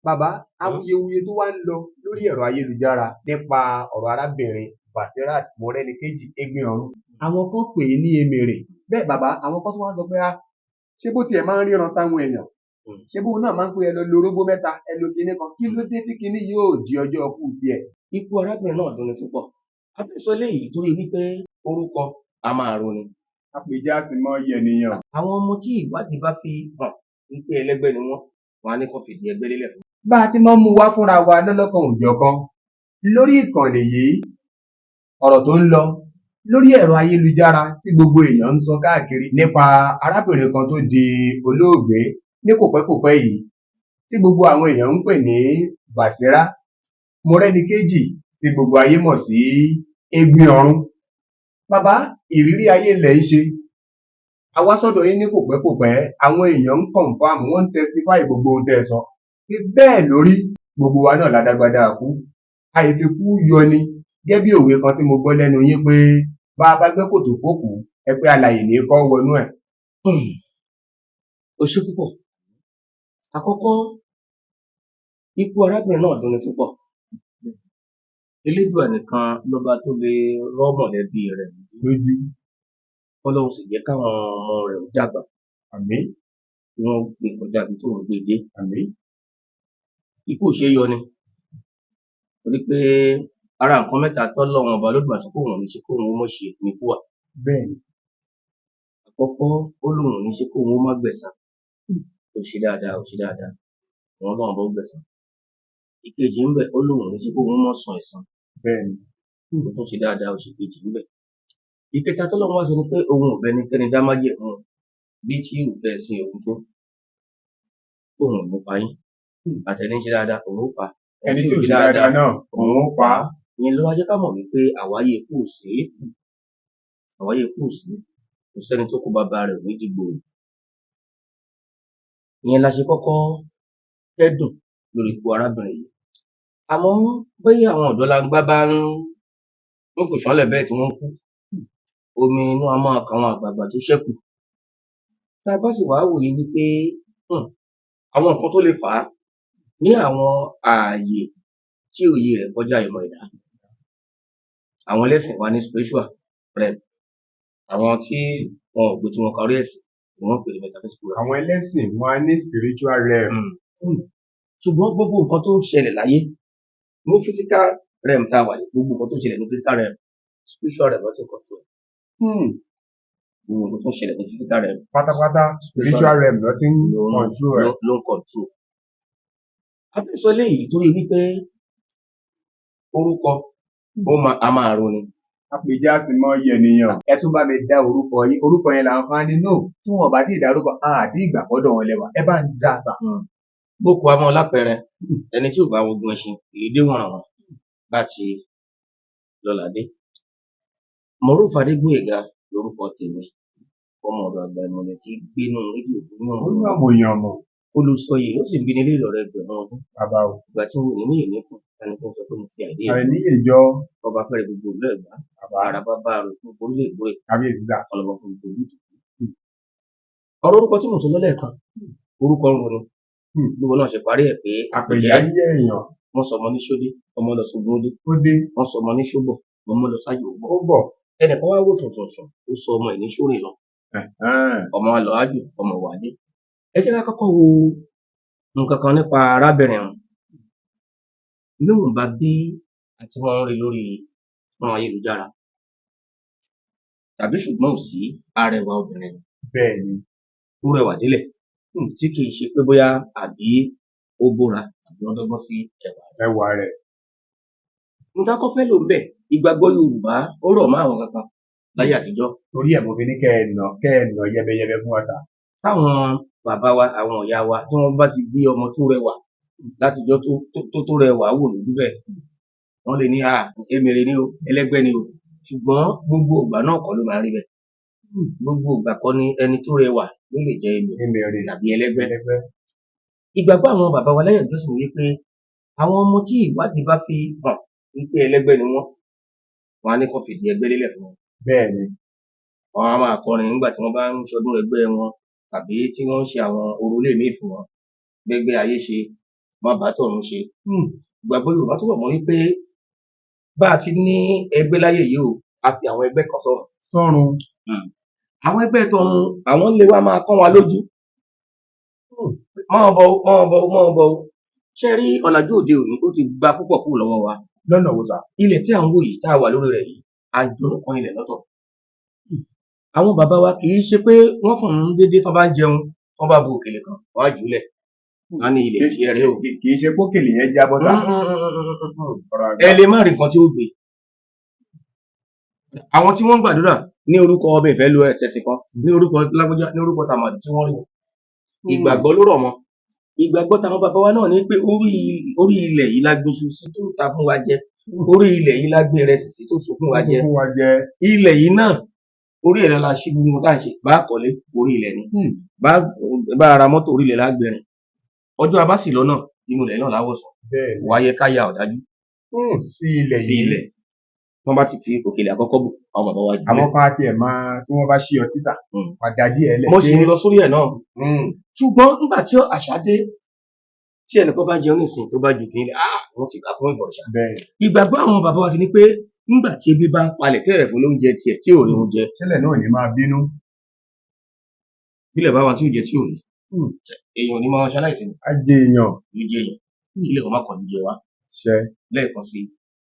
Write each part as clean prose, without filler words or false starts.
Bàbá, awuyewuye tó wá ń lọ lórí ẹ̀rọ ayélujára nípa ọ̀rọ̀ arábìnrin Basirat Mọ́rẹ́níkejì Egbin Ọ̀run. Àwọn kan pè é ní emèrè. Bẹ́ẹ̀ bàbá, àwọn kan tó wá ń sọ pé á ṣé bó tiẹ̀ máa ń ríran sáwọn èèyàn? Ṣé bóun náà máa ń pé ẹ lọ lo orógbó mẹ́ta, ẹ lo kinní kan? Kí ló dé tí kinní yóò di ọjọ́ ọkú tiẹ̀? Ikú arábìnrin náà dunni púpọ̀. A fẹ́ sọ eléyìí torí wípé orúkọ a máa roni. Àpèjá sì mọ yẹ̀nìyàn. Àwọn ọmọ tí ìwádìí bá fi hàn wípé ẹlẹ́gbẹ́ ni wọ́n, wọn á ní kán fìdí ẹgbẹ́ lélẹ̀ fún. Bá a ti máa ń mú wá fúnra wa lọ́lọ́kan òjọ̀kan lórí ìkànnì yìí, ọ̀rọ̀ tó ń lọ lórí ẹ̀rọ ayélujára tí gbogbo èèyàn ń sọ káàkiri nípa arábìnrin kan tó di olóògbé ní kòpẹ́kòpẹ́ yìí tí gbogbo àwọn èèyàn ń pè ní Bàsírá Mọ́rẹ́níkejì tí gbogbo ayé mọ̀ sí Egbin Ọ̀run. Bàbá, ìrírí ayé lẹ̀ ń ṣe. A wá sọ́dọ̀ yín ní kòpẹ́kòpẹ́, àwọn èèyàn ń confirm, wọ́n ń testify gbogbo ohun tẹ́ ẹ sọ. Pé bẹ́ẹ̀ lórí, gbogbo wa náà ládágbádá kú. Àìfikú yọni, gẹ́gẹ́ bí òwe kan tí mo gbọ́ lẹ́nu yín pé bá a bá gbẹ́ kòtò fókùú, ẹ pé alàyè ní kọ́ wọnú ẹ̀. O ṣé púpọ̀. Àkọ́kọ́, ikú arábìnrin náà dunni púpọ̀. Elédùà nìkan lọba tó lè rọ́ mọ̀lẹ́bí rẹ̀ lójú. Kọ́lọ́hun sì jẹ́ káwọn ọmọ rẹ̀ ó dàgbà. Àmín. Kí wọ́n gbé kọjá ibi tóun gbé dé. Àmín. Ikú ò ṣe é yọ ni. Torí pé ara nǹkan mẹ́ta tọ́lọ́run ọba Olódùmarè sọ pé òun ò ní ṣe kóun ó mọ́ ṣe ni ikú wà. Bẹ́ẹ̀ni. Àkọ́kọ́, ó lóun ò ní ṣe kóun ó má gbẹ̀san. Ó ṣe dáadáa, ó ṣe dáadáa. Òun Ọlọ́run ọba ó gbẹ̀san. Ìkejì ńbẹ̀, ó lóun ò ní ṣe kóun ó mọ́ san ẹ̀san. Bẹ́ẹ̀ni. Ó tún ṣe dáadáa, ó ṣe kejì ńbẹ̀. Ìkẹta tọ́lọ́run wá sọ ni pé òun ò bẹnikẹ́ni dá májẹ̀mú bí tí ò fẹ́ sin òun tó. Òun ò ní pa yín. Àtẹni ń ṣe dáadáa, òun ó pa. Ẹni tí ò ṣe dáadáa náà, òun ó pa á. Ìyẹn ló wá jẹ́ ká mọ̀ wípé àwáyé ikú ò sí. Àwáyé ikú ò sí. Kò sẹ́ni tó kó bàbá rẹ̀ ní dìgbò. Ìyẹn la ṣe kọ́kọ́ kẹ́dùn lórí ikú arábìnrin yìí. Àmọ́ bóyá àwọn ọ̀dọ́langba bá ń fò ṣánlẹ̀ bẹ́ẹ̀ tí wọ́n ń kú, omi inú a máa kan àwọn àgbààgbà tó ṣẹ́kù. Tá a bá sì wá wòye wípé àwọn nǹkan tó lè fà á ní àwọn ààyè tí òye rẹ̀ kọjá ìmọ̀ ẹ̀dá. Àwọn ẹlẹ́sìn wa ní spiritual realm. Àwọn tí wọn ò gbé tí wọn kárí ẹ̀sìn ni wọ́n ń pè ní metaphysical realm. Àwọn ẹlẹ́sìn wọn á ní spiritual realm. Ṣùgbọ́n gbogbo nǹkan tó ń ṣẹlẹ̀ láyé ní physical realm tá a wà yìí, gbogbo nǹkan tó ń ṣẹlẹ̀ ní physical realm, spiritual realm ló ti ń control. Gbogbo nǹkan tó ń ṣẹlẹ̀ ní physical realm. Pátápátá spiritual realm ló ti ń control ẹ̀. Ló ń control. A fẹ́ sọ eléyìí torí wípé orúkọ a máa roni. Àpèjá sì mọ yẹ̀nìyàn. Ẹ tún bá mi dá orúkọ yín. Orúkọ yẹn làwọn kan á ní no. Tí wọn bá tí ì dárúkọ, àti ìgbà kọ́dọ̀ wọn lẹ́wà. Ẹ bá ń dá a sà. Boko amọ́ lápẹẹrẹ, ẹni tí ò bá wogun ẹṣin, èyí dé wọ̀nràn wọn láti lọ́ládé. Moruf Adégbóyèga lorúkọ tèmi. Ọmọ ọ̀dọ̀ àgbà ìmọ̀lẹ̀ tí gbénú rédíò gbóná. Ó yànmùyànmù. Olùsọyè ó sì ń bí nílé ìlọrẹ ẹgbẹ̀rún ọdún. Bàbá o. Ìgbà tí wọn ò ní níyè níkùn, ẹni tó ń sọ pé mo fi àìdí Àìníyè jọ. Ọba fẹ́rẹ̀ gbogbo ìlú Ẹ̀gbá. Bàbá. Àràbá bá rò fún orílẹ̀ èdè. Kábíyèsí sà. Ọlọ́mọ fún gbogbo ìlú. Ọ̀rọ̀ orúkọ tí mò ń sọ lọ́lẹ̀ kan, orúkọ ń roni. Gbogbo náà ṣe parí ẹ̀ pé àpèjá yé èèyàn. Wọ́n sọ ọmọ ní Ṣódé, ọmọ lọ sógun ó dé. Ó dé. Wọ́n sọ ọmọ ní Ṣóbọ̀, ọmọ lọ sájò ó bọ̀. Ó bọ̀. Ẹnìkan wá wò sùnsùnsùn, ó sọ ọmọ ẹ̀ ní Ṣórìn lọ. Ọmọ lọ ájò, ọmọ wà dé. Ẹ jẹ́ ká kọ́kọ́ wo nǹkan kan nípa arábìnrin ọ̀hún. Níwọ̀nba bí a ti máa ń rí lórí fọ́nrán ayélujára. Tàbí ṣùgbọ́n ò sí arẹwà obìnrin. Bẹ́ẹ̀ni. Ó rẹwà délẹ̀ tí kì í ṣe pé bóyá àbí ó bóra àbí wọ́n dọ́gbọ́n sí ẹwà rẹ̀. Ẹwà rẹ̀. Nǹkan kọ́ fẹ́ lò ń bẹ̀, ìgbàgbọ́ Yorùbá ó rọ̀ mọ́ àwọn kankan láyé àtijọ́. Torí ẹ̀ mo fi ní kẹ́ ẹ nà yẹbẹyẹbẹ fún wa sà. Táwọn bàbá wa, àwọn ìyá wa tí wọ́n bá ti gbé ọmọ tó rẹwà látijọ́ tó rẹwà wò lójú bẹ́ẹ̀. Wọ́n lè ní à emèrè ni o, ẹlẹ́gbẹ́ ni o. Ṣùgbọ́n gbogbo ìgbà náà kọ́ ló máa ń rí bẹ́ẹ̀. Gbogbo ìgbà kọ́ ni ẹni tó rẹwà ló lè jẹ́ emèrè tàbí ẹlẹ́gbẹ́. Ìgbàgbọ́ àwọn bàbá wa láyé àtijọ́ sì ni wípé àwọn ọmọ tí ìwádìí bá fi hàn wípé ẹlẹ́gbẹ́ ni wọ́n, wọn á ní kán fìdí ẹgbẹ́ lélẹ̀ fún wọn. Bẹ́ẹ̀ni. Wọn á máa kọrin nígbà tí wọ́n bá ń ṣọdún ẹgbẹ́ wọn tàbí tí wọ́n ń ṣe àwọn orólé míì fún wọn. Gbẹ́gbẹ́ ayé ṣe, má bá tọ̀run ṣe. Ìgbàgbọ́ Yorùbá tó rọ̀ mọ́ wípé bá a ti ní ẹgbẹ́ láyé yìí o, a fi àwọn ẹgbẹ́ kan sọ́run. Sọ́run. Àwọn ẹgbẹ́ tọ̀run, àwọn lè wá máa kán wa lójú. Máa bọ̀ o, máa bọ̀ o, máa bọ̀ o. Ṣé ẹ rí ọ̀làjú òde òní, ó ti gba púpọ̀ kúrò lọ́wọ́ wa. Lọ́nà wo sà? Ilẹ̀ tí à ń wò yìí, tá a wà lórí rẹ̀ yìí, àjọ̀nú kan ilẹ̀ lọ́tọ̀. Àwọn bàbá wa kì í ṣe pé wọ́n kàn ń dédé tán bá ń jẹun, tán bá bu òkèlè kan, wọ́n á jù ú lẹ̀. Wọ́n á ní ilẹ̀ tí ẹ rí o. Kì í ṣe pókèlè yẹn jábọ́ sà. Ọ̀rọ̀ àgbà. Ẹ lè má rí nǹkan tí ó gbé. Àwọn tí wọ́n ń gbàdúrà ní orúkọ ọbẹ̀ ìfẹ́ lu ẹ̀sẹ̀ kan, ní orúkọ lágbájá, ní orúkọ tàmọ̀dù tí wọ́n rí wọn. Ìgbàgbọ́ ló rọ̀ mọ́. Ìgbàgbọ́ táwọn bàbá wa náà ní pé orí ilẹ̀ yìí la gbin iṣu sí tó ta fún wa jẹ. Orí ilẹ̀ yìí la gbin ìrẹsì sí tó so fún wa jẹ. Fún wa jẹ. Ilẹ̀ yìí náà, orí ẹ̀ la ṣe gbogbo tá à ń ṣe. Bá a kọ́lé, orí ilẹ̀ ni. Bá a ra mọ́tò, orí ilẹ̀ la gbé rìn. Ọjọ́ a bá sì lọ náà, inú ilẹ̀ náà la wọ̀ sùn. Bẹ́ẹ̀ni. Wá yẹ ká ya ọ̀dájú. Sí ilẹ̀ Sí yìí. ilẹ̀. Wọ́n bá ti fi òkèlè àkọ́kọ́ bù, àwọn bàbá wa jù Àwọn lẹ̀. kan á tiẹ̀ máa tí wọ́n bá ṣí ọtí sà, wọ́n á da díẹ̀ lẹ̀. Mo sì ń lọ sórí ẹ̀ náà. Ṣùgbọ́n nígbà tí àṣà dé, tí ẹnìkan bá jẹun nísìnyí tó bá ju kìíní lẹ̀, wọ́n ti kà fún ìbọ̀rìṣà. Bẹ́ẹ̀ni. Ìgbàgbọ́ àwọn bàbá wa ti ní pé nígbà tí ebi bá ń palẹ̀ tẹ́lẹ̀ fún lóúnjẹ tiẹ̀ tí ò rí oúnjẹ. Sílẹ̀ náà ní máa bínú. Bílẹ̀ bá wa tí ò jẹ tí ò rí. Èèyàn ò ní máa ṣaláìsí ni. Á jẹ èèyàn. Ló jẹ èèyàn. Kílẹ̀ kó má kọjú jẹ wá. Ṣẹ. Lẹ́ẹ̀kan sí,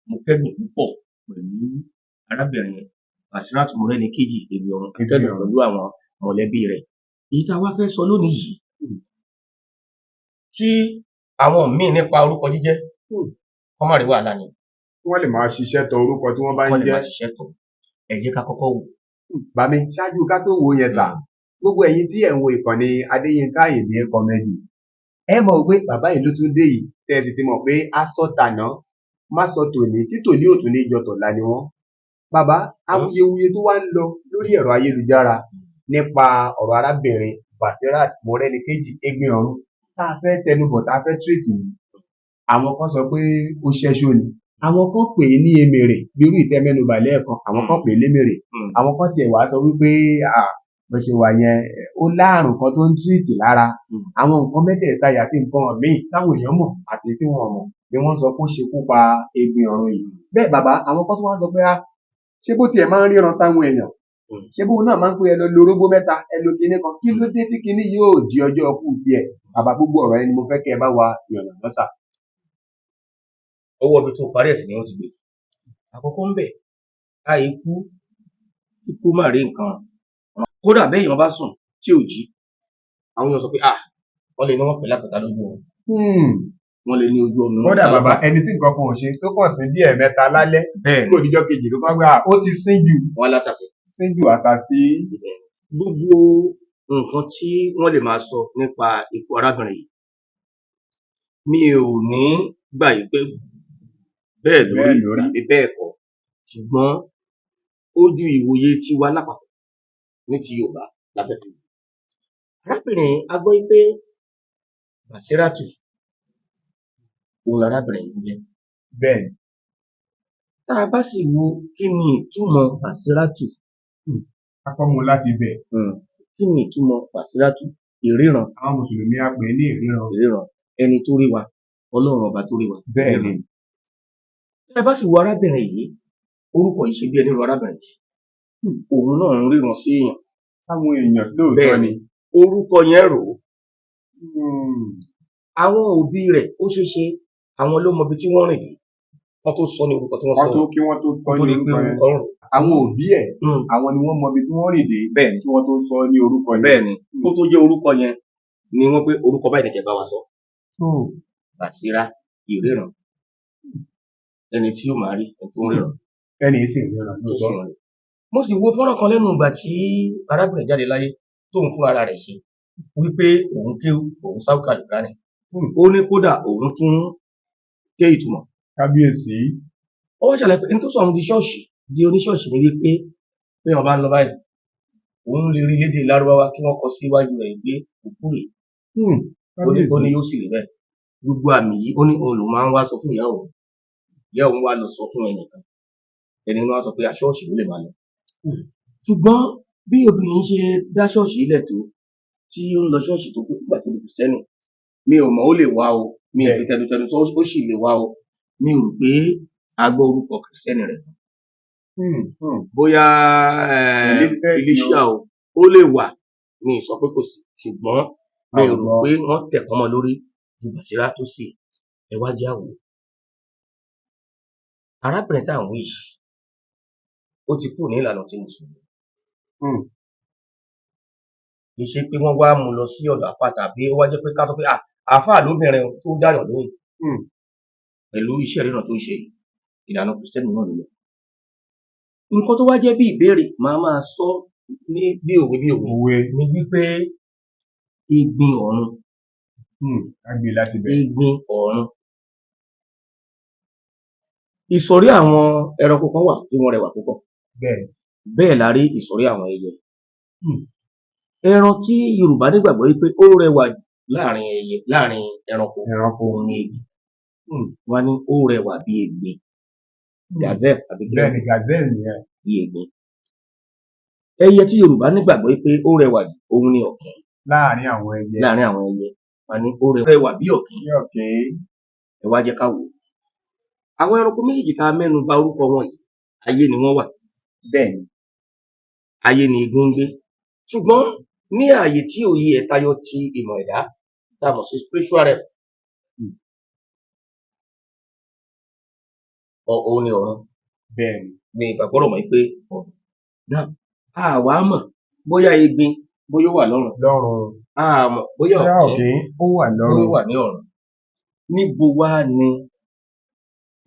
mo kẹ́dùn púpọ̀ pẹ̀lú arábìnrin Basirat Mọ́rẹ́níkejì Ẹ̀gbin-Ọ̀run. Mo kẹ́dùn pẹ̀lú àwọn mọ̀lẹ́bí rẹ̀. Èyí tá a wá fẹ́ sọ lónìí yìí, kí àwọn míì nípa orúkọ jíjẹ́, kọ́ má rí wàhálà ni. Wọ́n lè máa ṣiṣẹ́ tọ orúkọ tí wọ́n bá ń Wọ́n lè jẹ́. máa ṣiṣẹ́ tọ̀. Ẹ jẹ́ ká kọ́kọ́ wò. Bàmí, ṣáájú ká tó wo yẹn sà, gbogbo ẹ̀yin tí ẹ̀ ń wo ìkànnì Adéyínká Àyìndé Comedy, ẹ mọ̀ pé bàbá yìí ló tún dé yìí, tẹ́ ẹ sì ti mọ̀ pé aṣọ tàná, má sọ tòní, tí tòní ò tún ní jọ tọ̀la ni wọ́n. Bàbá, awuyewuye tó wá ń lọ lórí ẹ̀rọ ayélujára nípa ọ̀rọ̀ arábìnrin Basirat Mọ́rẹ́níkejì Ẹ̀gbin-Ọ̀run tá a fẹ́ tẹnubọ̀, tá a fẹ́ tírètì yìí. Àwọn kan sọ pé ó ṣẹ́ṣó ni, àwọn kan pè é ní emèrè bí irú ìtẹ́mẹ́nubà lẹ́ẹ̀kan, àwọn kan pè é lémèrè, àwọn kan tiẹ̀ wá sọ wípé bó ṣe wà yẹn, ó láàrùn kan tó ń tírìtì lára. Àwọn nǹkan mẹ́tẹ̀ẹ̀ta yìí àti nǹkan míì táwọn èèyàn mọ̀ àti tí wọn ò mọ̀ ni wọ́n sọ pé ó ṣekú pa Ẹ̀gbin-Ọ̀run yìí. Bẹ́ẹ̀ bàbá, àwọn kan tó wá sọ pé ṣé bó tiẹ̀ máa ń ríran sáwọn èèyàn, ṣé bóun náà máa ń pé ẹ lọ lo orógbó mẹ́ta, ẹ lo kinní kan, kí ló dé tí kinní yóò di ọjọ́ ọkú tiẹ̀? Bàbá, gbogbo ọ̀rọ̀ yẹn ni mo fẹ́ kẹ́ ẹ bá wa yànnàná sà. Ọwọ́ ibi tó parí ẹ̀ sí ni wọ́n ti gbé. Àkọ́kọ́ ń bẹ̀, àìkú kíkú má rí nǹkan. Kódà béèyàn bá sùn tí ò jí, àwọn èèyàn sọ pé wọ́n lè ní wọ́n pè lápẹ̀ta lójú oorun. Wọ́n lè ní ojú oorun. Kódà bàbá, ẹni tí nǹkan kan ò ṣe tó kàn sí bí ẹ̀ẹ̀mẹ́ta lálẹ́, Bẹ́ẹ̀ni. kò díjọ́ kejì ló bá gbà ó ti sín jù. Wọ́n lásàsí. Sín jù àsàsí. Gbogbo nǹkan tí wọ́n lè máa sọ nípa ikú arábìnrin yìí, mi ò ní gbà yí pé bẹ́ẹ̀ lórí tàbí bẹ́ẹ̀ kọ́, ṣùgbọ́n ojú ìwòye tiwa lápapọ̀ ní ti Yorùbá la fẹ́ fi. Arábìnrin a gbọ́ pé Basiratu òun lárábìnrin yìí jẹ́. Bẹ́ẹ̀ni. Tá a bá sì wo kí ni ìtumọ̀ Basiratu? A kọ́ mu láti ibẹ̀. Kí ni ìtumọ̀ Basiratu? Ìríran. Àwọn Mùsùlùmí á pè é ní ìríran. Ìríran. Ẹni tó rí wa, Ọlọ́run ọba tó rí wa. Bẹ́ẹ̀ni. Tá a bá sì wo arábìnrin yìí, orúkọ yìí ṣe bí ẹni ro arábìnrin yìí. Òun náà ń ríran sí èèyàn. Táwọn èèyàn lóòótọ́ ni. Orúkọ yẹn rò ó. Àwọn òbí rẹ̀ ó ṣeé ṣe àwọn ló mọ ibi tí wọ́n rìn dé. Wọ́n tó sọ ní orúkọ tí wọ́n sọ. Kí wọ́n tó sọ ní orúkọ yẹn. Àwọn òbí ẹ̀, àwọn ni wọ́n mọ ibi tí wọ́n rìn dé. Bẹ́ẹ̀ni. Kí wọ́n tó sọ ní orúkọ yẹn. Bẹ́ẹ̀ni. Kó tó jẹ́ orúkọ yẹn ni wọ́n pé orúkọ báyìí ni kẹ́ bá wa sọ. Basira ìríran. Ẹni tí ó máa rí, ẹni tó ń ríran. Ẹni sì ń ríran lóòótọ́. Mo sì wo fọ́nrán kan lẹ́nu ìgbà tí arábìnrin jáde láyé tóun fúnra ara rẹ̀ ṣe wípé òun kéwú, òun sáwùkà lùkánì. Ó ní kódà òun tún ké ìtumọ̀. Kábíyèsí. Ó wá ṣàlàyé pé ní tó sọ òun di ṣọ́ọ̀ṣì, di oníṣọ́ọ̀ṣì ni wípé bí wọ́n bá ń lọ báyìí, òun lè rí lédè Lárúbáwá kí wọ́n kọ síwájú rẹ̀ pé òkú rèé. Ó ní yóò sì rí bẹ́ẹ̀. Gbogbo àmì yìí ó ní òun lòun máa ń wá sọ fún ìyá òun. Ìyá òun wá lọ sọ fún ẹnìkan. Ẹni náà sọ pé ṣọ́ọ̀ṣì ló lè máa lọ. Ṣùgbọ́n bí obìnrin ṣe dá ṣọ́ọ̀ṣì lẹ̀ tó, tí ó ń lọ ṣọ́ọ̀ṣì tó pé nígbà tó di Kìrìsìtẹ́nì, Mi ò mọ̀, ó lè wá o, mi ò fi Bẹ́ẹ̀ni. tẹnutẹnu sọ, ó sì lè wá o. Mi ò rò pé a gbọ́ orúkọ Kristẹni rẹ̀. Bóyá Elizabeth o. Felicia o, ó lè wà, mi ì sọ pé kò sí, ṣùgbọ́n mi A ò ò rò gbọ́. pé wọ́n tẹ̀kọ́ mọ́ lórí ju Bàsírá tó sì. Ẹ wá jẹ́ á wò ó. Arábìnrin tá à ń wí yìí, ó ti kúrò ní ìlànà ti Mùsùlùmí. Kì í ṣe pé wọ́n wá mú un lọ sí ọ̀dọ̀ àfáà, tàbí ó wá jẹ́ pé ká sọ pé àfáà lóbìnrin o tó dáyàn lóhùn. Pẹ̀lú iṣẹ́ ìríran tó ń ṣe yìí, ìlànà Kristẹni náà ló lọ. Nǹkan tó wá jẹ́ bí ìbéèrè, màá máa sọ ní bí òwe bí òwe Òwe. ni wípé Egbin Ọ̀run. Ká gbé láti bẹ̀. Egbin Ọ̀run. Ìsọ̀rí àwọn ẹranko kan wà tí wọ́n rẹwà púpọ̀. Bẹ́ẹ̀ni. Bẹ́ẹ̀ la rí ìsọ̀rí àwọn ẹyẹ. Ẹran tí Yorùbá nígbàgbọ́ wípé ó rẹwà jù láàrin ẹyẹ, láàrin ẹranko, Ẹranko. òun ni egbin. Wọ́n á ní ó rẹwà bí egbin. Gazelle àbí kí ló Bẹ́ẹ̀ni, gazelle nìyẹn. Bí egbin. Ẹyẹ tí Yorùbá nígbàgbọ́ wípé ó rẹwà jù, òun ni ọ̀kín. Láàrin àwọn ẹyẹ. Láàrin àwọn ẹyẹ. Wọ́n á ní ó rẹwà bí ọ̀kín. Bí ọ̀kín. Ẹ wá jẹ́ ká wò ó. Àwọn ẹranko méjèèjì tá a mẹ́nu bà orúkọ wọn yìí, ayé ni wọ́n wà. Bẹ́ẹ̀ni. Ayé ni egbin ń gbé. Ṣùgbọ́n ní ààyè tí òye ẹ̀ tayọ ti ìmọ̀ ẹ̀dá, tá a mọ̀ sí spiritual realm, òun ni ọ̀run. Bẹ́ẹ̀ni. Ni ìgbàgbọ́ rọ̀ mọ́ pé ọ̀run. Now, a wá mọ̀ bóyá egbin bóyá ó wà lọ́run. Lọ́run. A mọ̀ bóyá Bóyá ọ̀kín ọ̀kín ó wà bóyá ó lọ́run. wà ní ọ̀run. Níbo wá ni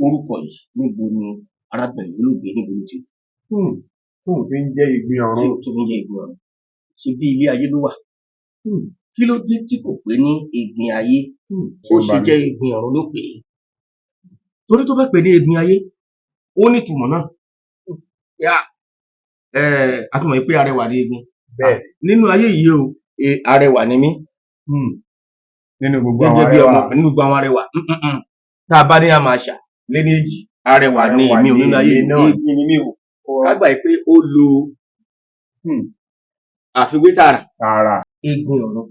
orúkọ yìí? Níbo ni arábìnrin olóògbé, níbo ló ti Tóun fi ń jẹ́ Egbin Ọ̀run. Tó fi ń jẹ́ Egbin Ọ̀run. Ṣe bí ilé ayé ló wà? Kí ló dé tí kò pé ní Egbin Ayé? Ó ṣe jẹ́ Egbin Ọ̀run ló pè é. Torí tó bá pè ní Egbin Ayé, ó ní ìtumọ̀ náà. Pé a tún mọ̀ pé arẹwà ni egbin. Bẹ́ẹ̀ni. Nínú ayé yìí o, arẹwà ni mí. Nínú gbogbo àwọn Gẹ́gẹ́ bí arẹwà. ọmọ nínú gbogbo àwọn arẹwà. Tá a bá ní a máa ṣà lé ní èjì, arẹwà ni Arẹwà èmi ò ni nínú ayé èmi yìí, náà. egbin ni mí o. Ká gbà pé ó lo àfiwé tààrà. Tààrà. Egbin Ọ̀run.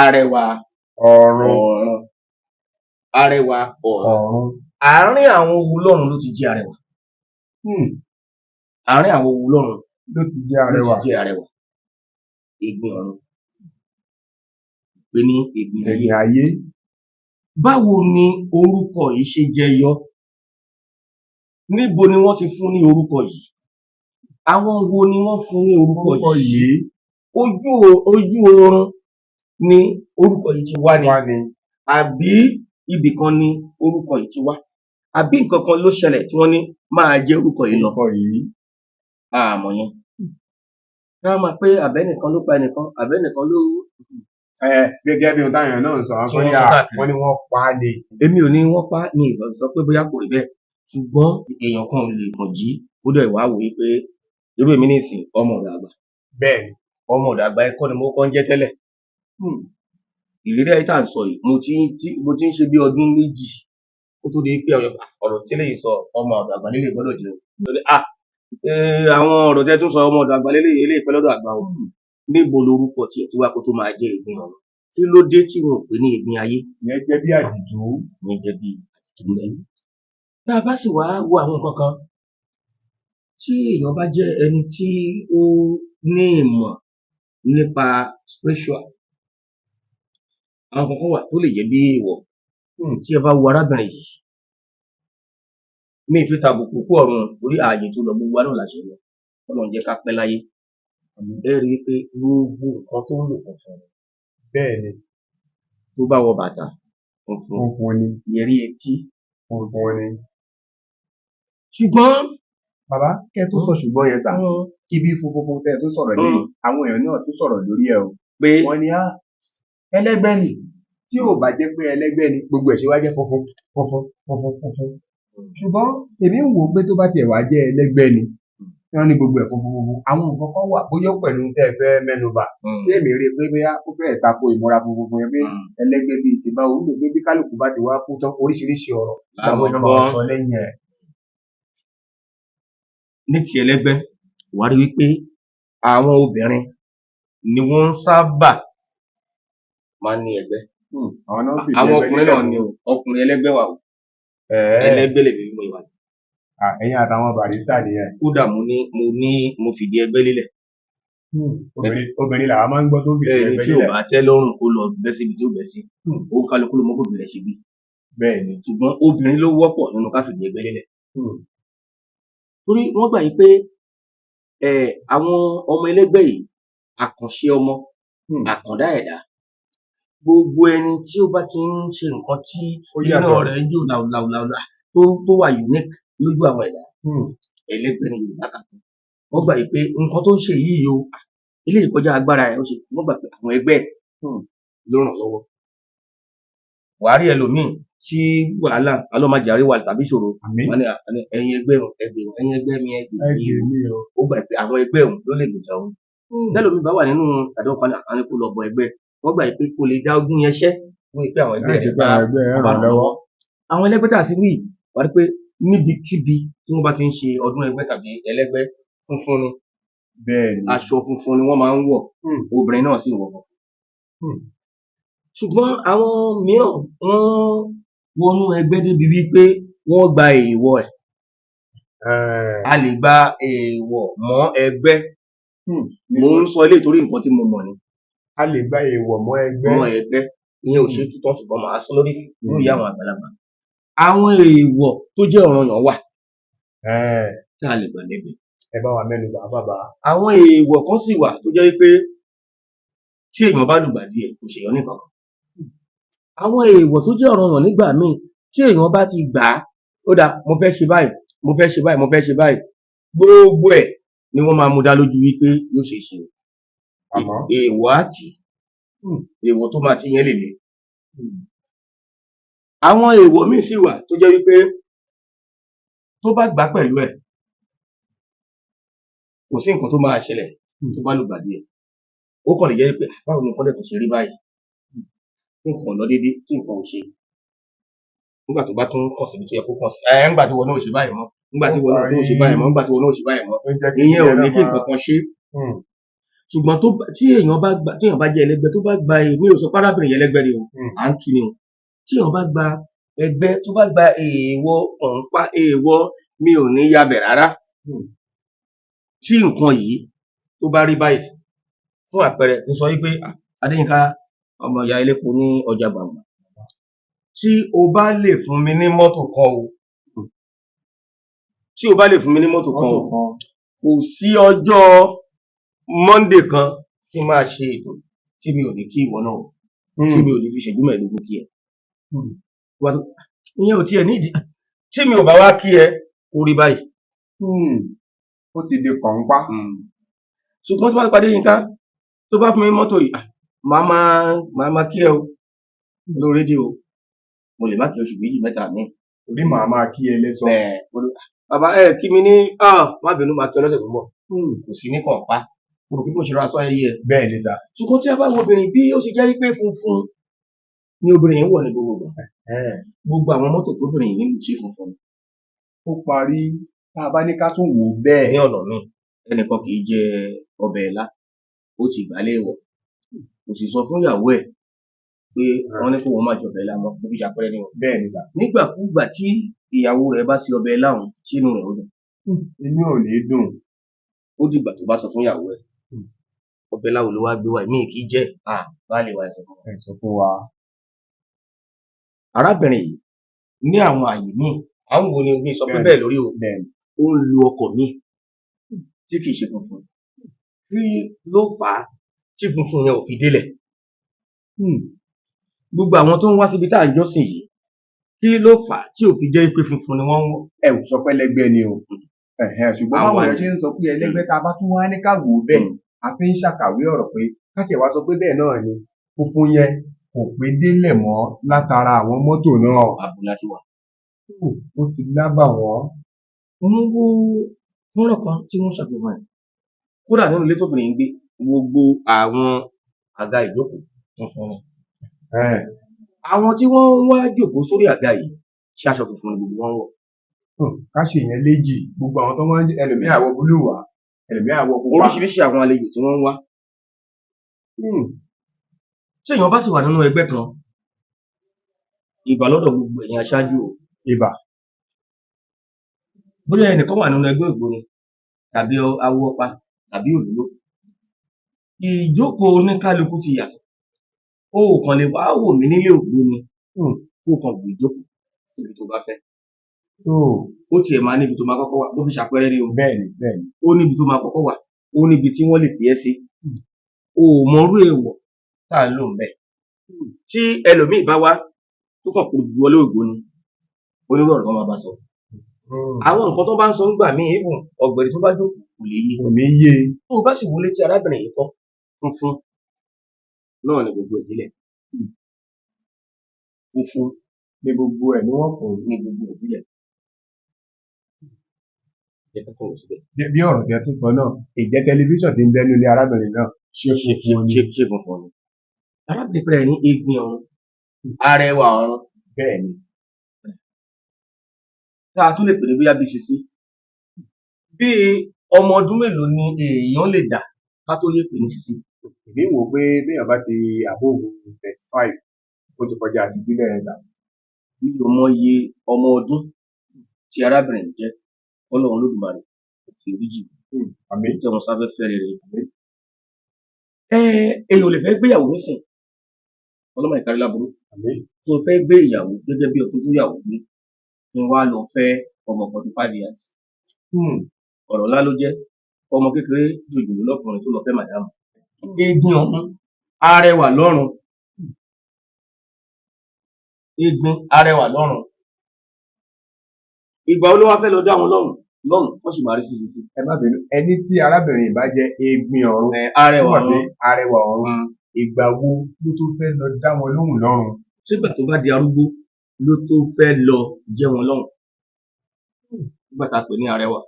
Arẹwà Ọ̀run. ọ̀run. Arẹwà ọ̀run. Ọ̀run. Àárín àwọn wo lọ́run ló ti jẹ́ arẹwà? Àárín àwọn wo lọ́run Ló ti jẹ́ ló ti arẹwà. jẹ́ arẹwà? Egbin Ọ̀run. Pè ní Egbin Ayé. Egbin Ayé. Báwo ni orúkọ yìí ṣe jẹyọ? Níbo ni wọ́n ti fún ní orúkọ yìí? Àwọn wo ni wọ́n fún ní orúkọ Orúkọ yìí? yìí. Ojú oorun ni orúkọ yìí ti wá ni? Wá ni. Àbí ibìkan ni orúkọ yìí ti wá? Àbí nǹkan kan ló ṣẹlẹ̀ tí wọ́n ní máa jẹ́ orúkọ yìí lọ? Orúkọ yìí. A mọ̀ yẹn. Ká máa pé àbẹ́nìkan ló pa ẹnìkan, àbẹ́nìkan ló Gẹ́gẹ́ bí ohun táwọn èèyàn náà ń sọ, àwọn Tí kan wọ́n ní sọ káàkiri. wọ́n ní wọ́n pa á ni. Èmi ò ní wọ́n pa, mi ì sọ pé bóyá kò rí bẹ́ẹ̀. Ṣùgbọ́n èèyàn kan ò lè kàn jí, ó dẹ̀ wá wò wípé irú èmi nísìnyí, ọmọ ọ̀dọ̀ àgbà. Bẹ́ẹ̀ni. Ọmọ ọ̀dọ̀ àgbà ẹ̀kọ́ ni mo kọ́ ń jẹ́ tẹ́lẹ̀. Ìrírí ayé tá à ń sọ yìí, mo ti ń ṣe bí ọdún 2 kó tó di pé ọ̀rọ̀ tí eléyìí sọ, ọmọ ọ̀dọ̀ àgbà lélẹ̀ gbọ́dọ̀ jẹ́ o. Àwọn ọ̀rọ̀ tẹ́ tún sọ, ọmọ ọ̀dọ̀ àgbà lélẹ̀, eléyìí pẹ́ lọ́dọ̀ àgbà o. Níbo lorúkọ tiẹ̀ tí wá kó tó máa jẹ́ Egbin Ọ̀run? Kí ló dé tí wọn ò pè ní Egbin Ayé? Ìyẹn jẹ́ bí àdìtú. Ìyẹn jẹ́ bí àdìtú ńbẹ̀. Tá a bá sì wá wo àwọn nǹkan kan, tí èèyàn bá jẹ́ ẹni tí ó ní ìmọ̀ nípa spiritual, àwọn nǹkan kan wà tó lè jẹ́ bí èèwọ̀. Tí ẹ bá wo arábìnrin yìí, mi ì fi tàbùkù kú ọ̀run torí ààyè tó lọ gbogbo wa náà la ṣe lọ. Ọlọ́run jẹ́ ká pẹ́ láyé. Ẹ rí i pé gbogbo nǹkan tó ń lò funfun ni. Bẹ́ẹ̀ni. Tó bá wọ bàtà funfun. Funfun ni. Yẹrí etí. Funfun ni. Ṣùgbọ́n Bàbá, kẹ́ tó sọ ṣùgbọ́n yẹn sà, ibi funfun funfun tẹ́ tó sọ̀rọ̀ lé, àwọn èèyàn náà tó sọ̀rọ̀ lórí ẹ̀ o. Pé wọ́n ní ẹlẹ́gbẹ́ ni, tí ò bá jẹ́ pé ẹlẹ́gbẹ́ ni, gbogbo ẹ̀ ṣe wá jẹ́ funfun, funfun, funfun, funfun. Ṣùgbọ́n èmi ń wò ó pé tó bá tiẹ̀ wá jẹ́ ẹlẹ́gbẹ́ ni, wọ́n ní gbogbo ẹ̀ funfun funfun. Àwọn nǹkan kan wà bóyá pẹ̀lú tẹ́ ẹ fẹ́ mẹ́nu bà, tí èmi rí i pé bóyá ó fẹ́ẹ̀ tako ìmúra funfun fún yẹn pé ẹlẹ́gbẹ́ bíi ti báwo, ó lè gbé bí kálukú bá ti wá kú tán oríṣiríṣi ọ̀rọ̀ làwọn èèyàn máa sọ lẹ́yìn ẹ̀. Ní ti ẹlẹ́gbẹ́, wàá rí wípé àwọn obìnrin ni wọ́n ń sábà máa ń ní ẹgbẹ́. Àwọn náà ń fìdí Àwọn ẹgbẹ́ ọkùnrin lélẹ̀ náà ni o, ọkùnrin ẹlẹ́gbẹ́ wà o. Ẹ̀ẹ́. Ẹlẹ́gbẹ́ lèmi bí mo ṣe wà. Ẹ̀yin àtàwọn Barrister nìyẹn. Kódà mo ní mo fìdí ẹgbẹ́ lélẹ̀. Obìnrin làwa máa ń gbọ́ tó ń fìdí Ẹni ẹgbẹ́ tí ò lélẹ̀. bá tẹ́ lọ́rùn kó lọ bẹ́ síbi tí ó bẹ́ sí. Òun kálukú ló mọ bóbi rẹ̀ ṣe bí. Bẹ́ẹ̀ ni. Ṣùgbọ́n obìnrin ló wọ́pọ̀ nínú ká fìdí ẹgbẹ́ lélẹ̀. Torí wọ́n gbà yí pé àwọn ọmọ ẹlẹ́gbẹ́ yìí, àkànṣe ọmọ, àkàndá ẹ̀dá, gbogbo ẹni tí ó bá ti ń ṣe nǹkan tí Ó iná yàtọ̀. rẹ̀ ń jò làwùlàwùlà, tó wà unique lójú àwọn ẹ̀dá, ẹlẹ́gbẹ́ ni Yorùbá kà kún. Wọ́n gbà yí pé nǹkan tó ń ṣe yìí o, eléyìí kọjá agbára ẹ̀, ó ṣe. Wọ́n gbà pé àwọn ẹgbẹ́ ẹ̀ ló ràn lọ́wọ́. Wàá rí ẹlòmíì tí wàhálà ọlọ́mọdé wà tàbí ìṣòro, Àmín. wọ́n ní, "Ẹ̀yin ẹgbẹ́ òun, ẹ gbè, ẹ̀yin ẹgbẹ́ mi, ẹ gbè Ẹ mí gbè o." mí o. Ó gbà pé àwọn ẹgbẹ́ òun ló lè gbèjà òun. Tẹ́lòmíì bá wà nínú àdánwò kan, àwọn ní kó lọ bọ ẹgbẹ́. Wọ́n gbà pé kó lè dá ogún yẹn ṣẹ́, wọ́n rí pé àwọn ẹgbẹ́ Láì ṣe rẹ̀ pé bá àwọn ẹgbẹ́ ẹ̀ wọ́n bá ràn ràn lọ́wọ́. lọ́wọ́. Àwọn ẹlẹ́gbẹ́ tá a sì wí, wàá rí pé níbikíbi tí wọ́n bá ti ń ṣe ọdún ẹgbẹ́ tàbí ẹlẹ́gbẹ́, funfun ni. Bẹ́ẹ̀ ni. Aṣọ funfun ni wọ́n máa ń wọ̀. Obìnrin náà sì wọ̀ funfun. Ṣùgbọ́n àwọn mìíràn, wọ́n wọnú ẹgbẹ́ débi wípé wọ́n gba èèwọ̀ ẹ̀. A lè gba èèwọ̀ mọ́ ẹgbẹ́. Mò ń sọ eléyìí torí nǹkan tí mo mọ̀ ni. A lè gba èèwọ̀ mọ́ ẹgbẹ́. Mọ́ ẹgbẹ́. Ìyẹn ò ṣe é tú tán, ṣùgbọ́n màá sọ lórí yóò yé àwọn àgbàlagbà. Àwọn èèwọ̀ tó jẹ́ ọ̀ranyàn wà tí a lè gbà lẹ́gbẹ̀ẹ́. Ẹ bá wa mẹ́nu bà á, bàbá. Àwọn èèwọ̀ kan sì wà tó jẹ́ wípé tí èèyàn bá lùgbàdì ẹ̀, kò ṣèyàn ní nǹkan kan. Àwọn èèwọ̀ tó jẹ́ ọ̀ranyàn nígbà míì, tí èèyàn bá ti gbà á, ó dáa, mo fẹ́ ṣe báyìí, mo fẹ́ ṣe báyìí, mo fẹ́ ṣe báyìí, gbogbo ẹ̀ ni wọ́n máa mú dá lójú wípé yóò ṣeé ṣe. Àmọ́ Èèwọ̀ á tì í. Èèwọ̀ tó máa tì yẹn lè le. Àwọn èèwọ̀ míì sì wà tó jẹ́ wípé tó bá gbà á pẹ̀lú ẹ̀, kò sí nǹkan tó máa ṣẹlẹ̀ tó bá lùgbàdì ẹ̀. Ó kàn lè jẹ́ wípé báwo ni nǹkan dẹ̀ tún ṣe rí báyìí, tí nǹkan ò lọ déédé, tí nǹkan ò ṣe. Nígbà tó bá tún kàn síbi tó yẹ kó kàn sí, nígbà tí ìwọ náà ò ṣe báyìí mọ́, nígbà tí ìwọ náà tó ò ṣe báyìí mọ́, nígbà tí ìwọ náà ò ṣe báyìí mọ́, Ó jẹ́ kí ìyẹn ò ìyẹn ní náà kí nǹkan kan ṣe. Ṣùgbọ́n tí èèyàn bá gbà, tí èèyàn bá jẹ́ ẹlẹ́gbẹ́, tó bá gba, èmi ò sọ pé arábìnrin yẹn ẹlẹ́gbẹ́ ni o, à ń tu ni o. Tí èèyàn bá gba ẹgbẹ́, tó bá gba èèwọ̀ kọ̀ǹpa, èèwọ̀ mi ò ní yabẹ̀ rárá. Tí nǹkan yìí tó bá rí báyìí, fún àpẹẹrẹ, kí n sọ wípé Adéyínká, ọmọ ìyá elépo ní ọjà Gbàǹgbà, tí o bá lè fún mi ní mọ́tò kan o, tí o bá lè fún mi ní mọ́tò kan o, Mọ́tò kan. kò sí ọjọ́ Monday kan tí máa ṣe ètò tí mi ò ní kí ìwọ náà o, tí mi ò ní fi ìṣẹ́jú 15 kí ẹ. Ìyẹn ò tiẹ̀ nídìí. Tí mi ò bá wá kí ẹ, kó rí báyìí. Ó ti di kọ̀ǹpá. Ṣùgbọ́n tó bá padé Yínká, tó bá fún mi mọ́tò yìí, màá máa kí ẹ o lórí rédíò. Mo lè má kí oṣù 2 mẹ́ta míì. Torí màá máa kí ẹ lẹ́sọ. Bẹ́ẹ̀, bàbá ẹ kí mi ní, má bínú, máa kí ọ lọ́sẹ̀ tó ń bọ̀. Kò sí ní kọ̀ǹpá. Mo rò pé mo ṣe ra aṣọ ayẹyẹ. Bẹ́ẹ̀ ni sà. Ṣùgbọ́n tí a bá wo obìnrin, bí ó ṣe jẹ́ pé funfun ni obìnrin yìí wọ̀ ní gbogbo ìgbà. Gbogbo àwọn mọ́tò tóbìnrin yìí ń lò ṣe funfun ni. Ó parí, tá a bá ní ká tún wò ó bẹ́ẹ̀. Ní ọ̀nà míì, ẹnìkan kì í jẹ ọbẹ̀ ilá, ó ti gbà á léèwọ̀. Kò sì sọ fún ìyàwó ẹ̀ pé wọ́n ní kó òun má jẹ ọbẹ̀ ilá mọ́, mo fi ṣàpẹẹrẹ ni o. Bẹ́ẹ̀ ni sà. Nígbàkúùgbà tí ìyàwó rẹ̀ bá ṣe ọbẹ̀ ilá òun, ṣé inú rẹ̀ ó dùn? Inú ò ní dùn. Ó dìgbà tó bá sọ fún ìyàwó ẹ̀. Ọbẹ̀ ilá wo ló wá gbé wá? Èmi kì í jẹ. Baálé wa, ẹ sọ fún wa. Ẹ sọ fún wa. Arábìnrin yìí ní àwọn àyè míì, à ń wo ni omi sọ pé bẹ́ẹ̀ lórí o. Ó ń lo ọkọ̀ míì tí kìí ṣe funfun. Kí ló fà á tí funfun yẹn ò fi délẹ̀? Gbogbo àwọn tó ń wá síbi tá à ń jọ́sìn yìí, kí ló fà á tí ò fi jẹ́ pé funfun ni wọ́n ń wọ̀? Ẹ ò sọ pé ẹlẹ́gbẹ́ ni o. Ṣùgbọ́n Àwọn báwo lẹ ṣe ń sọ pé ẹlẹ́gbẹ́, tá a bá tún wá ní ká wò ó bẹ́ẹ̀, a fi ń ṣàkàwé ọ̀rọ̀ pé ká tiẹ̀ wá sọ pé bẹ́ẹ̀ náà ni funfun yẹn kò pé délẹ̀ mọ́ látara àwọn mọ́tò náà. Àbùlà ti wà. Ó ti lábà wọ́n. Mo ń wo fọ́nrán kan tí wọ́n ṣàfihàn ẹ̀. Kódà nínú ilé tóbìnrin ń gbé, gbogbo àwọn àga ìjókòó funfun ni. Àwọn tí wọ́n ń wá jókòó sórí àga yìí, ṣé aṣọ funfun ni gbogbo wọn wọ̀? Ká ṣe yẹn léjì, gbogbo àwọn tó wọ́n, ẹlòmíì á wọ búlúù wá, ẹlòmíì á wọ pupa. Oríṣiríṣi àwọn àlejò tí wọ́n ń wá. Tí èèyàn bá sì wà nínú ẹgbẹ́ kan, Ìbà lọ́dọ̀ gbogbo ẹ̀yin aṣáájú o. Ìbà. Bóyá ẹnìkan wà nínú ẹgbẹ́ ògbóni tàbí awo ọpa tàbí òlóló. Ìjókòó oníkálukú ti yàtọ̀. O ò kàn lè wá wò mí nílé ògbóni kó o kàn gbé ìjókòó síbi tó bá fẹ́. Ó tiẹ̀ máa níbi tó máa kọ́kọ́ wà. Mo fi ṣàpẹẹrẹ ni o. Bẹ́ẹ̀ni, bẹ́ẹ̀ni. Ó níbi tó máa kọ́kọ́ wà. Ó níbi tí wọ́n lè pè é sí. O ò mọrú èèwọ̀ tá à ń lò ńbẹ̀. Tí ẹlòmíì bá wá tó kàn kúrú wọlé ògbóni, onírú ọ̀rọ̀ tó máa bá sọ. Àwọn nǹkan tó bá ń sọ ńgbà míì, even ọ̀gbẹ̀rì tó bá jókòó kò lè yé. Kò ní yé. Tó o bá sì wọlé tí arábìnrin yìí kọ́, funfun náà ni gbogbo ẹ̀ délẹ̀. Funfun ní gbogbo ẹ̀ ni wọ́n kùn. Ní gbogbo ẹ̀ délẹ̀. Jẹ́ ká kọ̀rọ̀ síbẹ̀. Bí ọ̀rọ̀ tẹ́ tún sọ náà, ìjẹ́ tẹlifíṣàn tí ń bẹ nínú ilé arábìnrin náà, ṣé funfun ni? Ṣé funfun ni? Arábìnrin pẹ̀lẹ́ ní Egbin Ọ̀run, Arẹwà Ọ̀run. Bẹ́ẹ̀ni. Tá a tún lè pè ní bóyá bí Sisi. Bí ọmọ ọdún mélòó ni èèyàn lè dà ká tó yé pè ní Sisi? Èmi wò pé béèyàn bá ti above 35, ó ti kọjá Sisi bẹ́ẹ̀ sà. Mi ò mọ iye ọmọ ọdún tí arábìnrin yìí jẹ́. Ọlọ́run Olódùmarè kò fi orí jì mí. Àmín. Tẹ́ wọn sáfẹ́fẹ́ rere. Èèyàn ò lè fẹ́ gbéyàwó nísìn. Ọlọ́mọ ìkárí láburú. Àmín. Tó fẹ́ gbé ìyàwó gẹ́gẹ́ bí ọkùnrin tó yàwó gbé, kí n wá lọ fẹ́ ọmọ 45 years. Ọ̀rọ̀ ńlá ló jẹ́. Ọmọ kékeré jòjòló lọ́kùnrin tó lọ fẹ́ màdámù. Egbin Ọ̀run, Arẹwà lọ́run. Egbin Arẹwà lọ́run. Ìgbà wo ló wá fẹ́ lọ dá wọn lọ́rùn lọ́rùn wọ́n sì máa rí sí. Ẹ má bínú, ẹni tí arábìnrin yìí bá jẹ́ Egbin Ọ̀run, Arẹwà túmọ̀ sí ọ̀run. Arẹwà Ọ̀run, ìgbà wo ló tó fẹ́ lọ dá wọn lóhùn lọ́run? Sígbà tó bá di arúgbó ló tó fẹ́ lọ jẹ́ wọn lọ́hùn? Nígbà tá a pè ní arẹwà,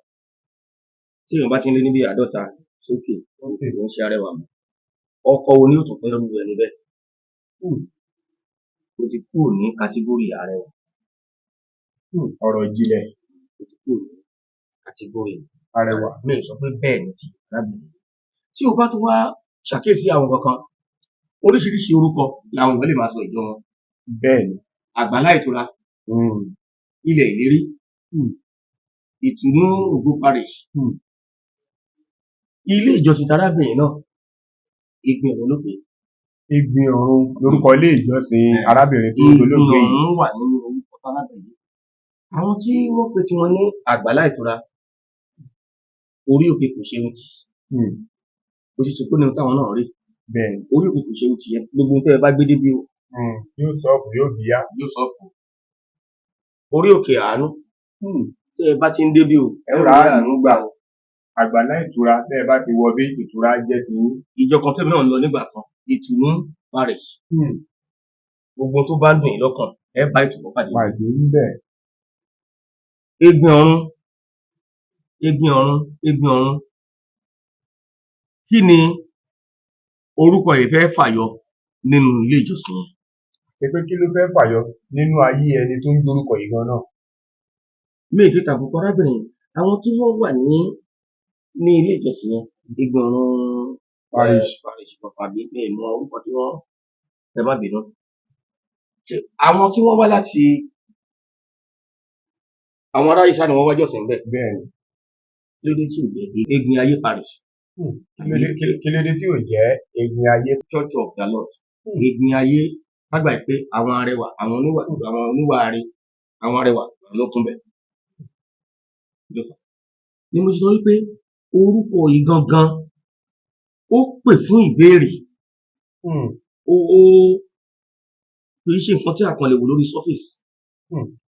tí èèyàn bá ti ń lé ní bí 50 sókè, kò ń ṣe arẹwà mọ́. Ọkọ wo ni yóò tún fẹ́ rú ẹni bẹ́ẹ̀? Ó ti kúrò ní category arẹwà. Ọ̀rọ̀ ìjìnlẹ̀. Ó ti kúrò ní category arẹwà. Mi ò sọ pé bẹ́ẹ̀ ni ti arábìnrin. Tí o bá tún wá ṣàkíyèsí àwọn kankan, oríṣiríṣi orúkọ làwọn èèyàn lè máa sọ ìjọ wọn. Bẹ́ẹ̀ni. Àgbàlá Ìtura, Ilẹ̀ Ìlérí, Ìtùnú Ògo Parish. Ilé ìjọsìn tarábìnrin náà, Egbin Ọ̀run ló pè é. Egbin Ọ̀run lórúkọ ilé ìjọsìn arábìnrin tó Egbin dolóògbé yìí. Ọ̀run wà nínú orúkọ tarábìnrin yìí. Àwọn tí wọ́n pe tiwọn ní Àgbàlá Ìtura, orí òkè kò ṣe ohun tì. Ó ṣe ṣe kó ní ohun táwọn náà rí. Bẹ́ẹ̀ni. Orí òkè kò ṣe ohun tì yẹn. Gbogbo ohun tẹ́ ẹ bá gbé débi o. Yóò sọ́ọ̀fù, yóò bíyá. Yóò sọ́ọ̀fù. Orí òkè àánú. Tẹ́ ẹ bá ti ń débi o. Ẹ ó ra àánú gbà o. Àgbàlá Ìtura, tẹ́ ẹ bá ti wọ bí, ìtura jẹ́ ti yín. Ìjọ kan tẹ́mi náà ń lọ nígbà kan, Ìtùnú Parish. Gbogbo tó bá ń dùn yín lọ́kàn, ẹ bá ìtùnú pàdé. Pàdé ńbẹ̀. Egbin Ọ̀run, Egbin Ọ̀run, Egbin Ọ̀run. Kí ni orúkọ yìí fẹ́ fàyọ nínú ilé ìjọsìn yẹn? Ṣé pé kí ló fẹ́ fàyọ nínú ayé ẹni tó ń jórúkọ yìí gan náà? Mi ì fi tàbùkù arábìnrin yìí. Àwọn tí wọ́n wà ní ilé ìjọsìn yẹn, Egbin Ọ̀run Parish. Parish tàbí mi ì mọ orúkọ tí wọ́n, ẹ má bínú. Ṣé àwọn tí wọ́n wá láti àwọn ará Ìṣá ni wọ́n wá jọ́sìn ńbẹ̀? Bẹ́ẹ̀ni. Kí ló dé tí ò jẹ́ Egbin Ayé Parish? Kí ló dé tí ò jẹ́ Egbin Ayé? Church of the Lord. Egbin Ayé, ká gbà pé àwọn arẹwà, àwọn oníwà, àwọn oníwà re, àwọn arẹwà ló kún bẹ̀. Ni mo sọ wípé orúkọ yìí gangan ó pè fún ìbéèrè. Ó kì í ṣe nǹkan tí a kàn lè wò lórí surface.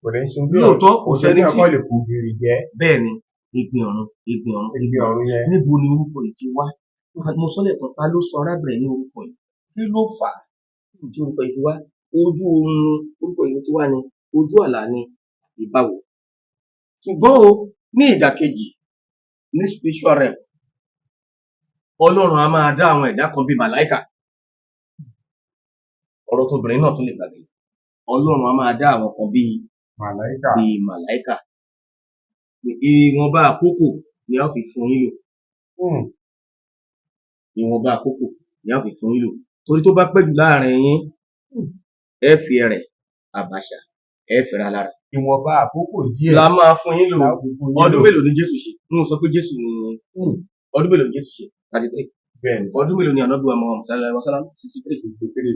Kò ní ṣe bí Lóòótọ́ kò kò ṣe sẹ́ni bí tí ọkọ lè kú gìrì jẹ́. Bẹ́ẹ̀ ni, Egbin Ọ̀run, Egbin Ọ̀run, Egbin Ọ̀run yẹn. Níbo ni orúkọ yìí ti wá? Mo sọ lẹ́ẹ̀kan, ta ló sọ arábìnrin ní orúkọ yìí? Kí ló fà á tí orúkọ yìí fi wá? Ojú oorun ni orúkọ yìí ti wá ni? Ojú àlá ni? Ìbáwo? Ṣùgbọ́n o, ní ìdàkejì, ní spiritual realm, Ọlọ́run a máa dá àwọn ẹ̀dá kan bíi màláìkà. Ọ̀rọ̀ tóbìnrin náà tún lè gbàgbé. Ọlọ́run a máa dá àwọn kan bíi màláìkà. Bíi màláìkà. Ìwọ̀nba àkókò ni a ó fi fún yín lò. Ìwọ̀nba àkókò ni a ó fi fún yín lò. Torí tó bá pẹ́ jù láàrin yín, ẹ fi ẹrẹ̀ àbàṣà, ẹ fẹ́ra lára. Ìwọ̀nba àkókò díẹ̀ La máa fún yín lò. La ó fi fún yín Ọdún lò. mélòó ni Jésù ṣe? N ò sọ pé Jésù ni. Ọdún mélòó ni Jésù ṣe? 33. Bẹ́ẹ̀ ni. Ọdún mélòó ni Ànábì wa Muhammad sallallahu alaihi wasallam? 63. 63.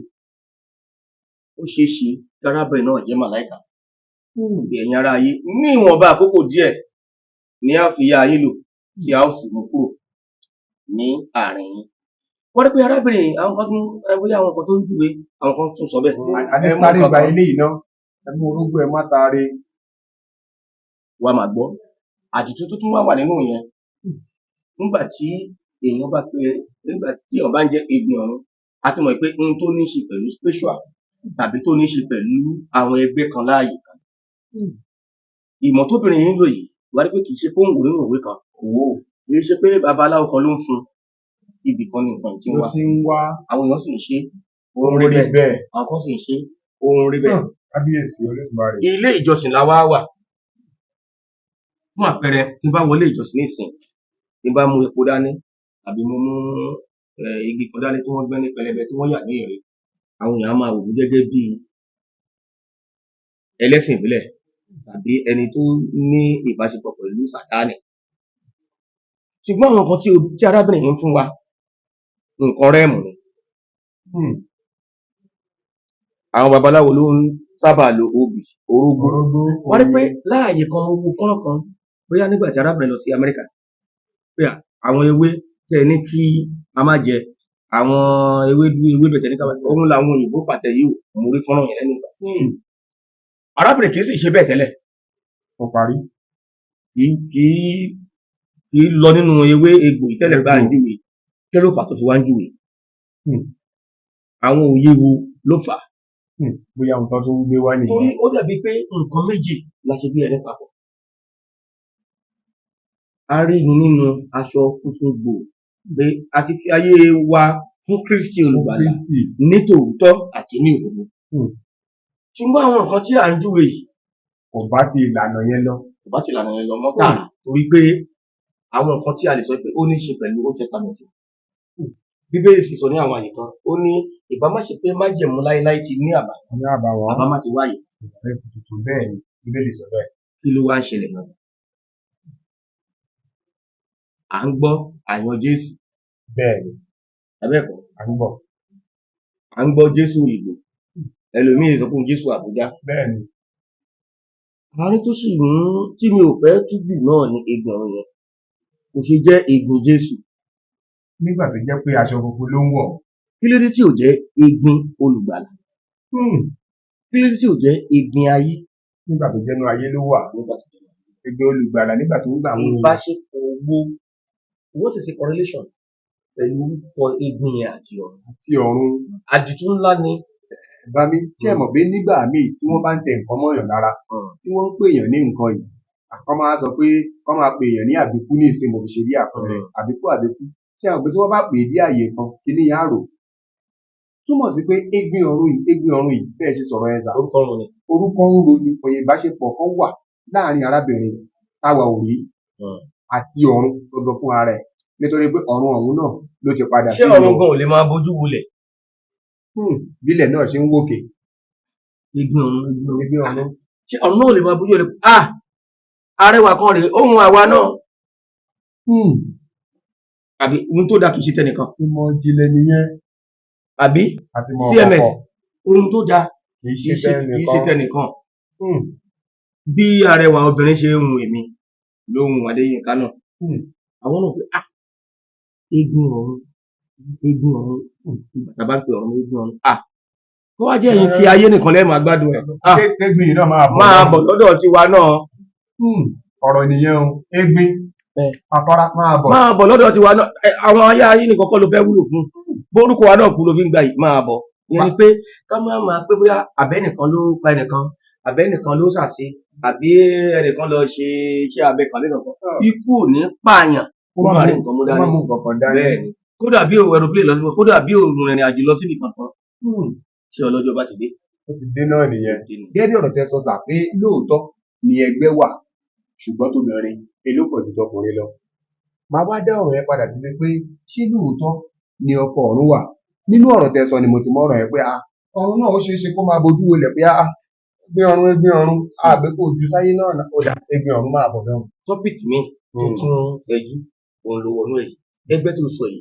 Ó ṣeé ṣe kí arábìnrin náà jẹ́ màláìkà. Bí ẹ̀yin ará ayé, ní ìwọ̀nba àkókò díẹ̀ ni a fi yá yín lò tí a ó sì mú kúrò ní àárín yín. Wọ́n rí pé arábìnrin yìí, àwọn kan tún bóyá àwọn kan tó ń júwe, àwọn kan tún sọ bẹ́ẹ̀. A ní Ẹ mú sáré nǹkan gba kan. ilé yìí ná, ẹ mú orógbó, ẹ má taare. Wàá máa gbọ́ àdìtú tó tún wá wà nínú yẹn. Nígbà tí èèyàn bá pé, nígbà tí èèyàn bá ń jẹ́ Egbin Ọ̀run, a ti mọ̀ pé ohun tó ní í ṣe pẹ̀lú spiritual tàbí tó ní í ṣe pẹ̀lú àwọn ẹgbẹ́ kan láàyè kan. Ìmọ̀ tóbìnrin yìí ń lò yìí, wàá rí pé kì í ṣe pé ó ń wò nínú ìwé kan, Owó. kì í ṣe pé babaláwo kan ló ń fún un, ibì kan ní nǹkan tí ń Ló wá. ti ń wá. Àwọn èèyàn sì ń ṣe, ó Ó ń ń rí rí bẹ́ẹ̀. bẹ́ẹ̀. Àwọn kan sì ń ṣe, ó ń rí bẹ́ẹ̀. Kábíyèsí Olódùmarè. Ilé ìjọsìn la wá wà. Fún àpẹẹrẹ, tí n bá wọlé ìjọsìn nísìnyí, tí n bá mú epo dání àbí mo mú igi kan dání tí wọ́n gbẹ́ ní pẹlẹbẹ tí wọ́n yà ní ère, àwọn èèyàn á máa wò mí gẹ́gẹ́ bí ẹlẹ́sìn ìbílẹ̀ tàbí ẹni tó ní ìbáṣepọ̀ pẹ̀lú Sàtánì. Ṣùgbọ́n àwọn nǹkan tí arábìnrin yìí ń fún wa, nǹkan rẹ́ẹ̀mù ni. Àwọn babaláwo ló ń sábà lo obì, orógbó. Orógbó. Wọ́n rí pé Oyin. láàyè kan, mo wo fọ́nrán kan, bóyá nígbà tí arábìnrin lọ sí Amẹ́ríkà, pé àwọn ewé tẹ́ ẹ ní kí a má jẹ, àwọn ewé bí ewébẹ̀ tẹ́ ẹ ní ká má jẹ, òun làwọn òyìnbó pàtẹ yìí ò. Mo rí fọ́nrán yẹn lẹ́nu ìgbà. Arábìnrin kì í sì ṣe bẹ́ẹ̀ tẹ́lẹ̀. Ó parí. Kì í lọ nínú ewé egbò yìí tẹ́lẹ̀ bá ń júwe. Kí ló fà á tó fi wá ń júwe? Àwọn òye wo ló fà á? Bóyá ohun tó tún ń gbé wá nìyẹn. Torí ó dàbí pé nǹkan méjì la ṣe bí ẹni papọ̀. A rí ni nínú aṣọ funfun gbòò pé a ti fi ayé wa fún Kristi olùgbàlà Kristi. ní tòótọ́ àti ní òdodo. Ṣùgbọ́n àwọn nǹkan tí à ń júwe yìí Kò bá ti ìlànà yẹn lọ. kò bá ti ìlànà yẹn lọ mọ́ tààrà, torí pé àwọn nǹkan tí a lè sọ pé ó ní í ṣe pẹ̀lú Old Testament. Bíbélì sì sọ ní àwọn àyè kan, ó ní ìbá má ṣe pé májẹ̀mú láéláé ti ní àbá, Ní àbàwọ́n. àbá má ti wáyé. Ìfẹ́ tuntun, bẹ́ẹ̀ ni Bíbélì sọ bẹ́ẹ̀. Kí ló wá ń ṣẹlẹ̀ gangan? À ń gbọ́ àyàn Jésù. Bẹ́ẹ̀ ni. Abẹ́ẹ̀kọ́? À ń gbọ́. À ń gbọ́ Jésù Ìgbò, ẹlòmíín sọ pé òun Jésù Àbújá. Bẹ́ẹ̀ ni. Àárín tó sì ń tí mi ò fẹ́ tú jù náà ni Egbin Ọ̀run yẹn kò ṣe jẹ́ Egbin Jésù. Nígbà tó jẹ́ pé aṣọ funfun ló ń wọ̀. Kí ló dé tí ò jẹ́ Egbin olùgbàlà? Kí ló dé tí ò jẹ́ Egbin ayé? Nígbà tó jẹ́nu ayé ló wà. Nígbà tó jẹ́ Egbin olùgbàlà nígbà tó ń gbà àwọn èèyàn. Ìbáṣepọ̀ wo, what is the correlation pẹ̀lú orúkọ Egbin yẹn àti ọ̀run? Àti ọ̀run. Àdìtú ńlá ni. Bá mi ṣé ẹ mọ̀ pé nígbà míì tí wọ́n bá ń tẹ nǹkan mọ́yàn lára, tí wọ́n ń pè èèyàn ní nǹkan yìí, kọ́ máa sọ pé kọ́ máa pè èèyàn ní àbíkú ní ìsìn, mo fi ṣe bí àpẹẹrẹ, àbíkú àbíkú, ṣé ẹ mọ̀ pé tí wọ́n bá pè é dé àyè kan, kíní yẹn á rò túmọ̀ sí pé Egbin Ọ̀run yìí, Egbin Ọ̀run yìí, bẹ́ẹ̀ ṣe sọ̀rọ̀ yẹn sà. Orúkọ ọ̀run ni. Orúkọ ń ro ni. Òye ìbáṣepọ̀ kan wà láàrin arábìnrin táwa ò rí àti ọ̀run gangan fún ara ẹ̀, nítorí pé ọ̀run ọ̀hún náà ló ti padà Ṣé sí ọ̀run gan ò lè máa bójú wulẹ̀? Bílẹ̀ náà ṣe ń wòkè. Egbin Ọ̀run, Egbin Ọ̀run. Egbin Ọ̀run. Ṣé ọ̀run náà ò lè máa bójú wulẹ̀? Ah, arẹwà kan rèé, ohun àwa náà. Àbí ohun tó dáa kì í ṣe tẹnìkan. Ìmọ̀ ìjìnlẹ̀ nìyẹn. Àbí? Àti mọ̀ CMS ọ̀kọ̀ọ̀kọ̀. Ohun tó dáa kì í kì ṣe í ṣe kì í ṣe tẹnìkan. Tẹnìkan. Bí arẹwà obìnrin ṣe ń hun èmi ló ń hun Adéyínká náà. Àwọn náà pé, ah, Egbin Ọ̀run, Egbin Ọ̀run, ìgbà tá a bá ń pe ọ̀run Egbin Ọ̀run, ah, kó wá jẹ́ ẹ̀yin tí ayé nìkan lẹ́ẹ̀ máa gbádùn ẹ̀, ah. Kégbin yìí náà máa bọ̀. Máa bọ̀ lọ́dọ̀ tiwa náà. Ọ̀rọ̀ nìyẹn o, Egbin afárá máa bọ̀. Máa bọ̀ lọ́dọ̀ tiwa náà. Àwọn ayé ayé nìkan kọ́ ló fẹ́ wúlò fún, bórúkọ wa náà kú ló fi ń gba yìí, máa bọ̀. Ìyẹn ni pé ká má máa pé bóyá àbẹ́nìkan ló pa ẹnìkan, àbẹ́nìkan ló ṣàṣe, àbí ẹnìkan lọ ṣe iṣẹ́ abẹ kan lẹ́nà kan. Ikú ò ní pààyàn Kó kó má má rí mú nǹkan mú kó má dání. mú nǹkan kan dání. Bẹ́ẹ̀ ni, kódà bí òun aeroplane lọ sí, kódà bí òun rìnrìn àjò lọ síbi kankan, tí ọlọ́jọ́ bá ti dé, Ó ti dé náà nìyẹn. dé nù. Gẹ́gẹ́ bí ọ̀rọ̀ tẹ́ sọ sà, pé lóòótọ́ ni ẹgbẹ́ wà, ṣùgbọ́n tóbìnrin èló pọ̀ ju tọkùnrin lọ. Màá wá dá ọ̀rọ̀ yẹn padà síbi pé ṣé lóòótọ́ ni ọkọ ọ̀run wà? Nínú ọ̀rọ̀ tẹ́ sọ ni mo ti mọ̀ ọ̀rọ̀ yẹn pé ah, ọ̀run náà ó ṣeé ṣe kó máa bojú wolẹ̀ pé ah. Egbin ọ̀run, egbin ọ̀run, àgbẹ̀ kò ju sáyé náà ó dà, egbin ọ̀run máa bọ̀ náà. Topic mi tó tún fẹjú òun ló wọnú ẹ̀ yìí. Ẹgbẹ́ tó sọ yìí,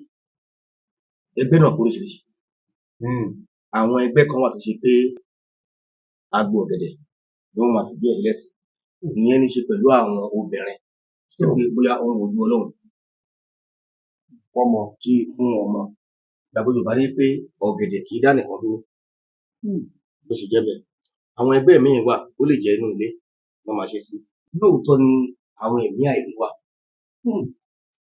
ẹgbẹ́ náà póríṣiríṣi. Àwọn ẹgbẹ́ kan wà tó ṣe pé agbo ọ̀gẹ̀dẹ̀ ni wọ́n máa fi díẹ̀ lẹ́sìn. Ìyẹn ní í ṣe pẹ̀lú àwọn obìnrin tó jẹ́ pé bóyá ó ń wojú Ọlọ́run Fọ́mọ. tí fún ọmọ. Ìgbàgbọ́ Yorùbá ní pé ọ̀gẹ̀dẹ̀ kì í dá nìkan dúró, bó ṣe jẹ́ bẹ́ẹ̀. Àwọn ẹgbẹ́ míì wà, ó lè jẹ́ inú ilé wọ́n máa ṣe sí. Lóòótọ́ ni àwọn ẹ̀mí àìrí wà.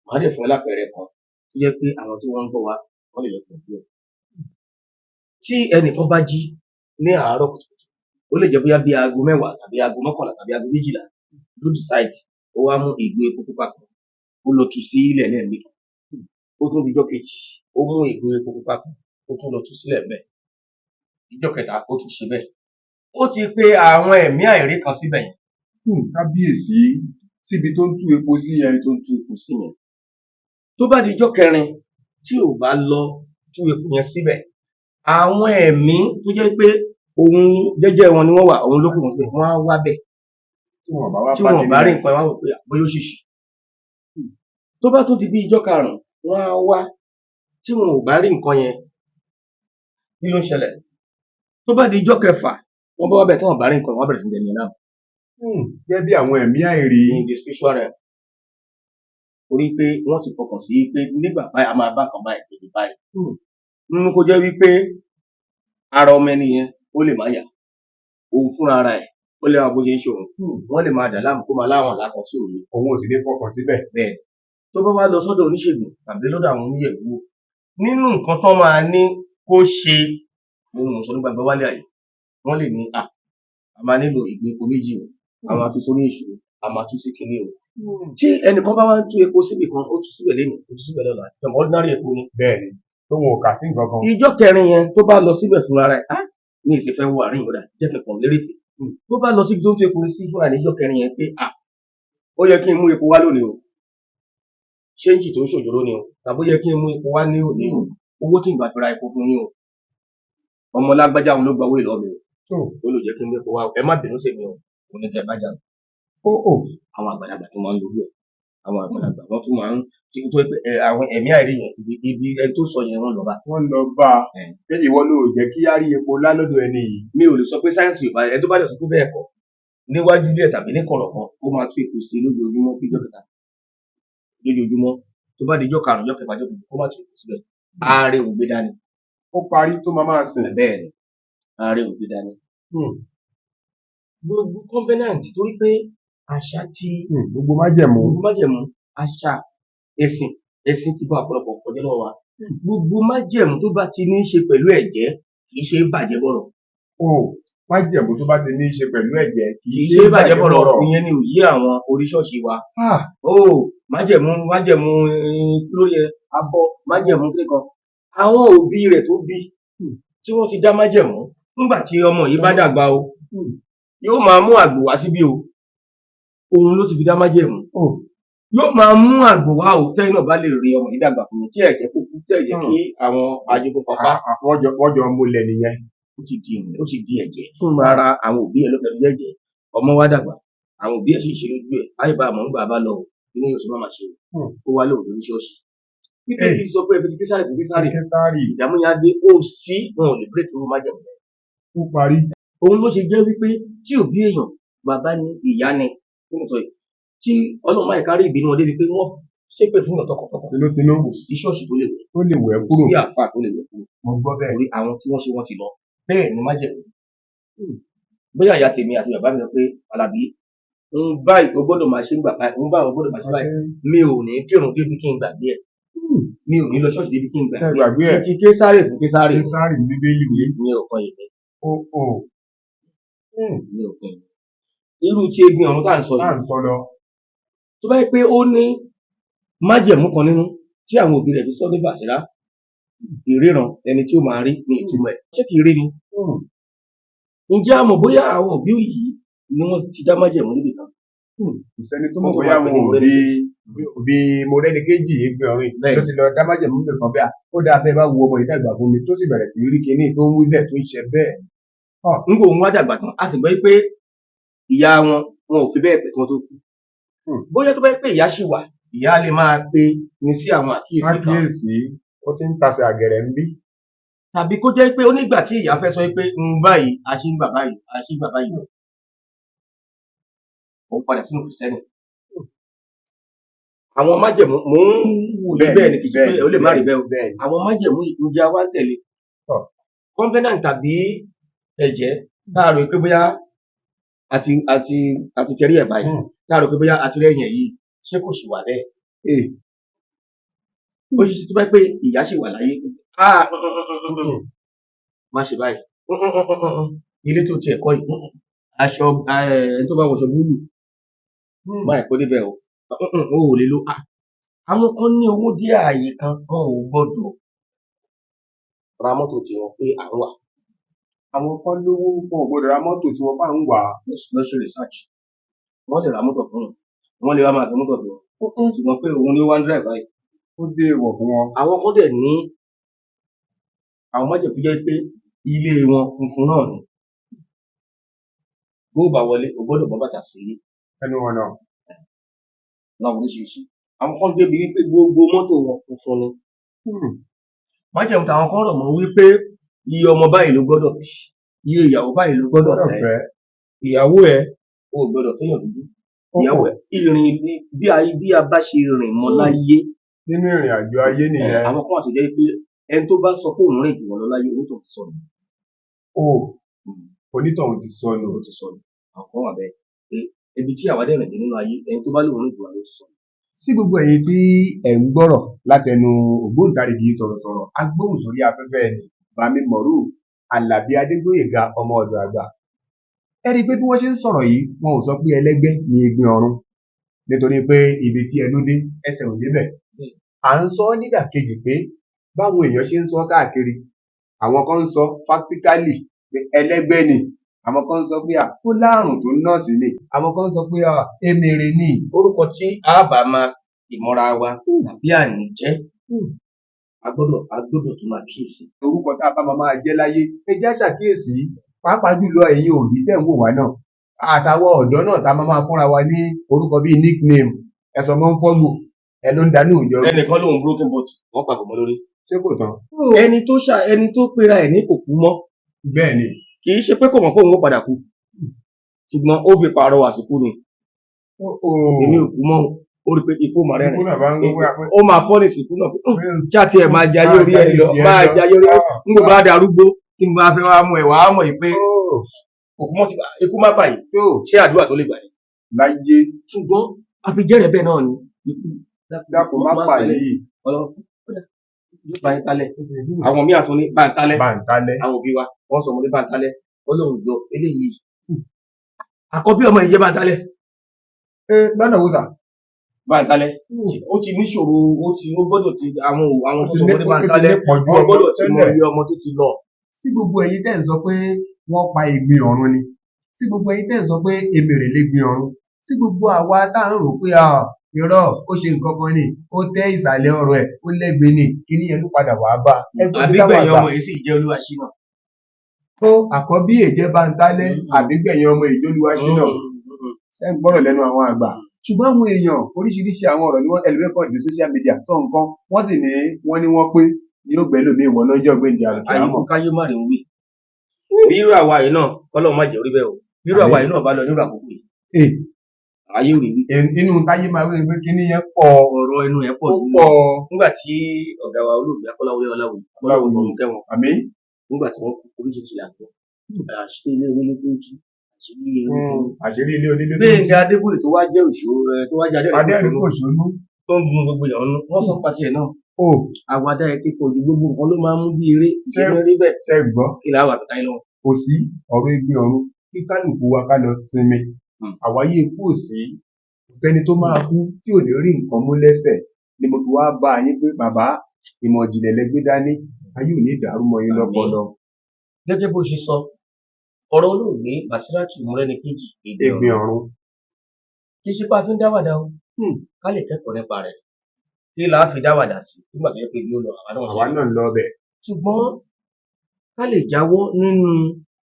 Màá dẹ̀ fún ẹ lápẹẹrẹ kan tó jẹ́ pé àwọn tí wọ́n ń gbọ́ wa wọ́n lè lọ pẹ̀lú ẹ̀. Tí ẹnìkan bá jí ní àárọ̀ kùtùkùtù, ó lè jẹ́ bóyá bí aago 10 tàbí aago 11 tàbí aago 12 ló decide, ó wá mú ìgò epo pupa kan, ó lọ tú sí ilẹ̀ lẹ́ẹ̀mejì. Ó tún dijọ́ kejì, ó mú ìgò epo pupa kan, ó tún lọ tú sílẹ̀ ńbẹ̀. Ìjọ́ kẹta, ó tún ṣe bẹ́ẹ̀. Ó ti pe àwọn ẹ̀mí àìrí kan síbẹ̀ yẹn. Kábíyèsí, síbi tó ń tú epo sí yẹn. Tó ń tú epo sí yẹn. Tó bá di ijọ́ kẹrin tí ò bá lọ tú epo yẹn síbẹ̀, àwọn ẹ̀mí tó jẹ́ pé òun jẹ́jẹ́ wọn ni wọ́n wà, òun ló kù wọn síbẹ̀, wọ́n á wá bẹ̀. Tí wọn bá wá Tí bá wọn bá rí kíní nǹkan, wọ́n á wò pé bóyá ó ṣèṣì. Tó bá tún di bí ijọ́ karùn-ún, wọ́n á wá. Tí wọn ò bá rí nǹkan yẹn, kí ló ń ṣẹlẹ̀? Tó bá di ijọ́ kẹfà, wọ́n bá wá bẹ̀ tí wọn ò bá rí nǹkan, wọ́n á bẹ̀rẹ̀ sí ní dẹni láàmú. Gẹ́gẹ́ bí àwọn ẹ̀mí àìrí. In the spiritual realm. Torí pé wọ́n ti fọkàn sí pé nígbà báyìí a máa bá nǹkan báyìí níbi báyìí. Nínú kó jẹ́ wípé ara ọmọ ẹni yẹn ó lè má yá. Òun fúnra ara ẹ̀, ó lè máa bó ṣe ń ṣe òun. Wọ́n lè máa dà láàmú kó máa láwọn àlá kan tí ò ní. Òun ò sì ní fọkàn síbẹ̀. Bẹ́ẹ̀ ni. Tó bá wá lọ sọ́dọ̀ oníṣègùn tàbí lọ́dọ̀ àwọn oníyẹ̀wò, nínú nǹkan tán máa ní kó ṣe, òun ò sọ ní gbangba wálé àyè. Wọ́n lè ní a máa nílò ìgò epo méjì o, a máa tú sórí èṣù o, a máa tú sí kinní o. Tí ẹnìkan bá wá ń tú epo síbì kan, ó tú síbẹ̀ lénìí, ó tú síbẹ̀ lọ́la, ṣẹ̀mọ̀ ordinary epo ni. Bẹ́ẹ̀ ni, tóun ò kà sí nǹkan kan. Ijọ́ kẹrin yẹn tó bá lọ síbẹ̀ fúnra rẹ̀, mi ì sì fẹ́ wo àárín ìwọ́dà, jẹ́ kí n kàn lérè pé. Tó bá lọ síbi tó ń tú epo sí fúnra ní ijọ́ kẹrin yẹn pé ó yẹ kí n mú epo wá lónìí o, ṣéńjì tó ń ṣòjóró ni o, tàbí ó yẹ kí n mú epo wá ní òní o, owó tí n bá fi ra epo fún yín o, ọmọ lágbájá òun ló gba owó ìlọ́ọ̀ mi o, ó lò jẹ́ kí n mú epo wá o, ẹ má bínú sí mi o, òun ní kẹ́ ẹ bá jà. Àwọn àgbàlagbà tó máa ń lorú ẹ̀, àwọn àgbàlagbà wọ́n tún máa ń tí tó pé àwọn ẹ̀mí àìrí yẹn ibi ẹni tó sọ yẹn wọ́n lọ bá. Wọ́n lọ bá a pé ìwọ ló jẹ́ kí á rí epo lá lọ́dọ̀ ẹni yìí. Mi ò lè sọ pé sáyẹ́ǹsì ò bá ẹni tó bá lè sọ pé bẹ́ẹ̀ kọ́, níwájú ilé ẹ̀ tàbí ní kọ̀rọ̀ kan, ó máa tú epo sí lójoojúmọ́ bí ijọ́ kẹta. Lójoojúmọ́ tó bá di ijọ́ karùn-ún, ijọ́ kẹfà, ijọ́ keje, kó má tú epo síbẹ̀. Ààrẹ ò gbé dání. Ó parí tó máa máa sìn. Bẹ́ẹ̀ ni, ààrẹ ò gbé dání. Gbogbo covenant torí pé àṣà ti Gbogbo májẹ̀mú. Gbogbo májẹ̀mú, àṣà, ẹ̀sìn, ẹ̀sìn ti bá ọ̀pọ̀lọpọ̀ kọjá lọ́wọ́ wa. Gbogbo májẹ̀mú tó bá ti ní í ṣe pẹ̀lú ẹ̀jẹ̀ kì í ṣe é bàjẹ́ bọ̀rọ̀. Májẹ̀mú tó bá ti ní í ṣe pẹ̀lú ẹ̀jẹ̀ kì í ṣe é bàjẹ́ bọ̀rọ̀. Ìyẹn ni òye àwọn oríṣọ́ọ̀ṣì wa. Májẹ̀mú, májẹ̀mú lórí abọ́, májẹ̀mú kíkan. Àwọn òbí rẹ̀ tó bí tí wọ́n ti dá májẹ̀mú nígbà tí ọmọ yìí bá dàgbà o, yóò máa mú àgbò wá síbí o. Òun ló ti fi dá májẹ̀mú. Yóò máa mú àgbò wá o, tẹ́yìn náà bá lè rí ọmọ yìí dàgbà fún mi, tí ẹ jẹ́ kó kú, tẹ́ ẹ jẹ́ kí àwọn ajogun papá. Wọ́n jọ múlẹ̀ nìyẹn. Ó ti di ìmùlẹ̀, ó ti di ẹ̀jẹ̀ fún ara àwọn òbí ẹ̀ ló fẹ́ jẹ́jẹ́. Ọmọ wa dàgbà, àwọn òbí ẹ̀ sì ṣe lójú ẹ̀. Ayé bá àmọ́ ń gbà bá lọ o, inú yóò sì má máa ṣe o. Ó wá lóòótọ́ ní ṣọ́ọ̀ṣì. Bíbélì sọ pé ẹbí ti Késárì fún Késárì. Késárì. Ìdààmú yẹn á dé, ó sí wọn ò lè bírèkì irú májẹ̀mú bẹ́ẹ̀. Ó parí. Òun ló ṣe jẹ́ wípé tí òbí èèyàn, bàbá ni, ìyá ni, tí mo sọ yìí, tí Ọlọ́run máa kárí ìbínú wọn débi pé wọ́n ṣépè fún ìyàn tọkàntọkàn. Tinútinú. Kò sí ṣọ́ọ̀ṣì tó lè wẹ̀. Ó lè wẹ̀ kúrò. Kò sí àáfàá tó lè wẹ̀ kúrò. Mo gbọ́ bẹ́ẹ̀. Torí àwọn tí wọ́n ṣe wọ́n ti lọ. Bẹ́ẹ̀ ni májẹ̀mú. Bóyá ìyá tèmi àti bàbá mi sọ pé Àlàbí, ń báyìí o gbọ́dọ̀ máa ṣe ń gbà báyìí, ń báyìí o gbọ́dọ̀ máa ṣe báyìí. Mi ò ní kírun débi kí n gbàgbé ẹ̀. Mi ò ní lọ ṣọ́ọ̀ṣì débi kí n gbàgbé ẹ̀. Ti Késárì fún Késárì. Késárì ní Bíbélì wí. Mi ò kan èmi. Mi ò kan èmi. Irú tí egbin ọ̀run tá à ń sọ yìí. Tá à ń sọ lọ. Tó bá yẹ pé ó ní májẹ̀mú kan nínú tí àwọn òbí rẹ̀ fi sọ ní Bàṣírá, ìríran ẹni tí ó máa rí ní ìtumọ̀ ẹ̀. Ṣé kìí rí ni? Ǹjẹ́ a mọ̀ bóyá àwọn òbí yìí ni wọ́n ti dá májẹ̀mú níbì kan? Kò sẹ́ni tó mọ̀ bóyá àwọn òbí Mọ́rẹ́níkejì egbin ọ̀run ló ti lọ dá májẹ̀mú níbì kan bẹ́ẹ̀. Ó dáa bẹ́ẹ̀ bá wo ọmọ yìí dàgbà fún mi tó sì bẹ̀rẹ̀ sí rí kinní tó ń wí bẹ́ẹ̀ tó ń ṣe bẹ́ẹ̀. N kò ń wá dàgbà tán, a sì gbọ́ pé ìyá wọn, wọn ò fi bẹ́ẹ̀ pẹ́ kí wọ́n tó kú. Bóyá tó bá jẹ́ pé ìyá ṣì wà, ìyá lè máa pe ní sí àwọn àkíyèsí kan. Àkíyèsí, ó ti ń tasẹ̀ àgẹ̀rẹ̀ ń bí. Tàbí kó jẹ́ pé ó nígbà tí ìyá fẹ́ sọ pé ń báyìí, a ṣe ń gbà báyìí, a ṣe ń gbà báyìí. Ó padà sínú Kìrìsìtẹ́nì. Àwọn májẹ̀mú mò ń wòye bẹ́ẹ̀ ni, kì í ṣe pé ó lè má rí bẹ́ẹ̀ o. Àwọn májẹ̀mú ǹjẹ́ a wá ń tẹ̀lé. Covenant tàbí ẹ̀jẹ̀ tá a rò pé bóyá àti tẹrí ẹ̀ báyìí, tá a rò pé bóyá àti rẹ́yìn ẹ̀ yìí, ṣé kò sì wà bẹ́ẹ̀? Ó ṣe tó bá pé ìyá ṣì wà láyé. Má ṣe báyìí. Ilé tó tiẹ̀ kọ́ yìí, aṣọ ẹni tó bá wọṣọ búlù, má ẹ̀ kó débẹ̀ o. O ò lè lo. Àwọn kan ní owó dé ààyè kan, wọn ò gbọdọ̀ ra mọ́tò tiwọn pé à ń wà. Àwọn kan lówó, wọn ò gbọdọ̀ ra mọ́tò tí wọ́n bá ń wà. Lọ ṣe research. Wọ́n lè ra mọ́tò fún wọn. Wọ́n lè wá máa fi mọ́tò fún wọn. Ṣùgbọ́n pé òun ni ó wá ń drive báyìí. Ó dé èèwọ̀ fún wọn. Àwọn kan dẹ̀ ní àwọn májẹ̀mú tó jẹ́ pé ilé wọn funfun náà ni. Bó bá wọlé, o gbọ́dọ̀ bọ́ bàtà sí ẹnu ọ̀nà. Láwọn oríṣiríṣi. Àwọn kan débi wípé gbogbo mọ́tò wọn funfun ni. Májẹ̀mú tàwọn kan rọ̀ mọ́ wípé iye ọmọ báyìí ló gbọ́dọ̀ bí, iye ìyàwó báyìí ló gbọ́dọ̀ fẹ́. Ìyàwó ẹ, o ò gbọ́dọ̀ fẹ́yàn dúdú. Ìyàwó ẹ, ìrìn bí a bá ṣe rìn mọ́ láyé. Nínú ìrìn àjò ayé nìyẹn. Àwọn kan wà tó jẹ́ pé ẹni tó bá sọ pé òun rìn jù wọ́n lọ láyé, onítọ̀hún ti sọnù. Onítọ̀hún ti sọnù. Ó ti sọnù. Àwọn kan wà bẹ́ẹ̀ pé ibi tí àwa dẹ̀ rìn dé nínú ayé, ẹni tó bá lóun rìn jù wá lọ ti sọnù. Sí gbogbo ẹ̀yin tí ẹ̀ ń gbọ́rọ̀ látẹnu ògbóǹtarìgì sọ̀rọ̀sọ̀rọ̀ agbóhùnsórí afẹ́fẹ́ ẹni Bami Moruf Àlàbí Adégbóyèga ọmọ ọ̀dọ̀ àgbà. Ẹ rí i pé bí wọ́n ṣe ń sọ̀rọ̀ yìí, wọn ò sọ pé ẹlẹ́gbẹ́ ni egbin ọ̀run, nítorí pé ibi tí ẹnu dé ẹsẹ̀ ò débẹ̀. À ń sọ nídàkejì pé báwọn èèyàn ṣe ń sọ káàkiri, àwọn kan ń sọ factically pé ẹlẹ́gbẹ́ ni, àwọn kan ń sọ pé ó láàrùn tó ń nọ́ọ̀sì ni, àwọn kan ń sọ pé emèrè ni. Orúkọ tí a bá máa ìmọ̀ra wa tàbí àní jẹ́, a gbọ́dọ̀ tún máa kíyèsí. Orúkọ tá a bá máa jẹ́ láyé, ẹ jẹ́ á ṣàkíyèsí, pàápàá jùlọ ẹ̀yin òbí tẹ̀ ń wò wá náà, àtàwọn ọ̀dọ́ náà tá a máa fúnra wa ní orúkọ bíi nickname, ẹ̀sọ́ mọ́ ń fọ́gbò, ẹ ló ń danú ìjọ. Ẹnìkan lòun broken pot, wọ́n papọ̀ mọ́ lórí. Ṣé kò tán? Ẹni tó pera ẹ̀ ní kò kú mọ́. Bẹ́ẹ̀ni. Kì í ṣe pé kò mọ̀ pé òun ó padà kú, ṣùgbọ́n ó fi pààrọ̀ àsìkò ni. Èmi ò kú mọ́, ó rí pé ikú máa rẹ́rìn. Ó máa fọ́ ní ìsìnkú náà. Ṣé àti ẹ̀ máa jayé orí ẹ lọ, máa jayé orí ẹ. N kò bá darúgbó tí mo bá fẹ́ wá mú ẹ̀ wá mọ̀ yìí pé òkú mọ́ ti ikú má bàyìí. Ṣé àdúrà tó lè gbà yìí? Láyé. Ṣùgbọ́n àbíjẹ́rẹ̀ bẹ́ẹ̀ náà ni ikú. Dákun má pa yìí. Ọlọ́run yóò bá yín tálẹ̀. Àwọn míì àtún ní bá ń tálẹ̀. Bá ń tálẹ̀. Àwọn òbí wa wọ́n sọ ọmọdé bá ń tálẹ̀. Ọlọ́run jọ eléyìí. Àkọ́bí ọmọ yìí jẹ́ bá ń tálẹ̀. Lọ́nà wo sà? Bá ń tálẹ̀. Ó ti níṣòro, ó gbọ́dọ̀ ti àwọn tó sọ ọmọdé bá ń tálẹ̀. Wọ́n gbọ́dọ̀ ti mọ iye ọmọ tó ti lọ. Sí gbogbo ẹ̀yin tẹ́ ń sọ pé wọ́n pa egbin ọ̀run ni. Sí gbogbo ẹ̀yin tẹ́ ń sọ pé emèrè légbin ọ̀run. Sí gbogbo àwa tá à ń rò pé irọ́ ó ṣe nǹkan kan ni, ó tẹ́ ìsàlẹ̀ ọ̀rọ̀ ẹ̀, ó lẹ́gbin ni, kíní yẹn ló padà wàá bá. Àbígbẹ̀yìn ọmọ yìí sì jẹ́ Olúwaṣínà. Tó àkọ́bí èjẹ́ bá ń tálẹ̀, àbígbẹ̀yìn ọmọ ìjọ Olúwaṣínà. Ṣé ń gbọ́rọ̀ lẹ́nu àwọn àgbà? Ṣùgbọ́n àwọn èèyàn oríṣiríṣi àwọn ọ̀rọ̀ ni wọ́n ẹlòmíràn dé social media sọ nǹkan, wọ́n sì ní wọ́n ní wọ́n pé yóò gbẹ́ lómi ìwọ náà jẹ́ ọ̀gbẹ́ni àlùkìyámọ̀. Àyíkú káyé má rí wí. Bí irú àwa yìí náà, Ọlọ́run má jẹ́ orí bẹ́ẹ̀ o. Bí irú àwa yìí náà bá lọ nírú àkókò yìí. Ayé ò rí wí. Inú táyé máa wí ni pé kíní yẹn pọ̀. Ọ̀rọ̀ ẹnu ẹ̀ pọ̀ Ó jù lọ. pọ̀. Nígbà tí ọ̀gá wa olóògbé Akọ́láwọlé Ọláwuyì, Ọlọ́run ọ̀run kẹ́ wọn. Àmín. Nígbà tí wọ́n kú oríṣiríṣi là ń gbọ́. Àṣírí ilé onílé tó ń tú. Àṣírí ilé onílé tó ń tú. Àṣírí ilé onílé tó ń tú. Gbénga Adébóyè tó wá jẹ́ òṣèré tó wá jẹ́ Adẹ́rìn pòṣónú. Tó ń gun gbogbo èèyàn nú. Wọ́n sọ pa tiẹ̀ náà. Àwàdà ẹ̀ ti pọ̀ ju gbogbo nǹkan ló máa ń mú bí eré. Ìṣe rí bẹ́ẹ̀. Ṣé gbọ́? Kí làá wà táyé lọ́wọ́? Kò sí ọ̀rọ̀ egbin ọ̀run kí kálukú wa ká lọ sinmi. Àwáyé ikú ò sí. Kò sẹ́ni tó máa kú tí ò ní rí nǹkan mú lẹ́sẹ̀ ni mo fi wá bá yín pé bàbá ìmọ̀ ìjìnlẹ̀ lẹ gbé dání, ayé ò ní dàrú mọ́ yín lọ́pọlọ. Gẹ́gẹ́ bó ṣe sọ, ọ̀rọ̀ olóògbé Bàsírátù Mọ́rẹ́níkejì Egbin ọ̀run. Kì í ṣe pé a fi ń dáwàdà o, ká lè kẹ́kọ̀ọ́ nípa rẹ̀. Kí la fi dáwàdà sí nígbà tó yẹ pé ibi ó lọ, àwa náà ṣe. Àwa náà ń lọ bẹ̀. Ṣùgbọ́n ká lè jáwọ́ nínú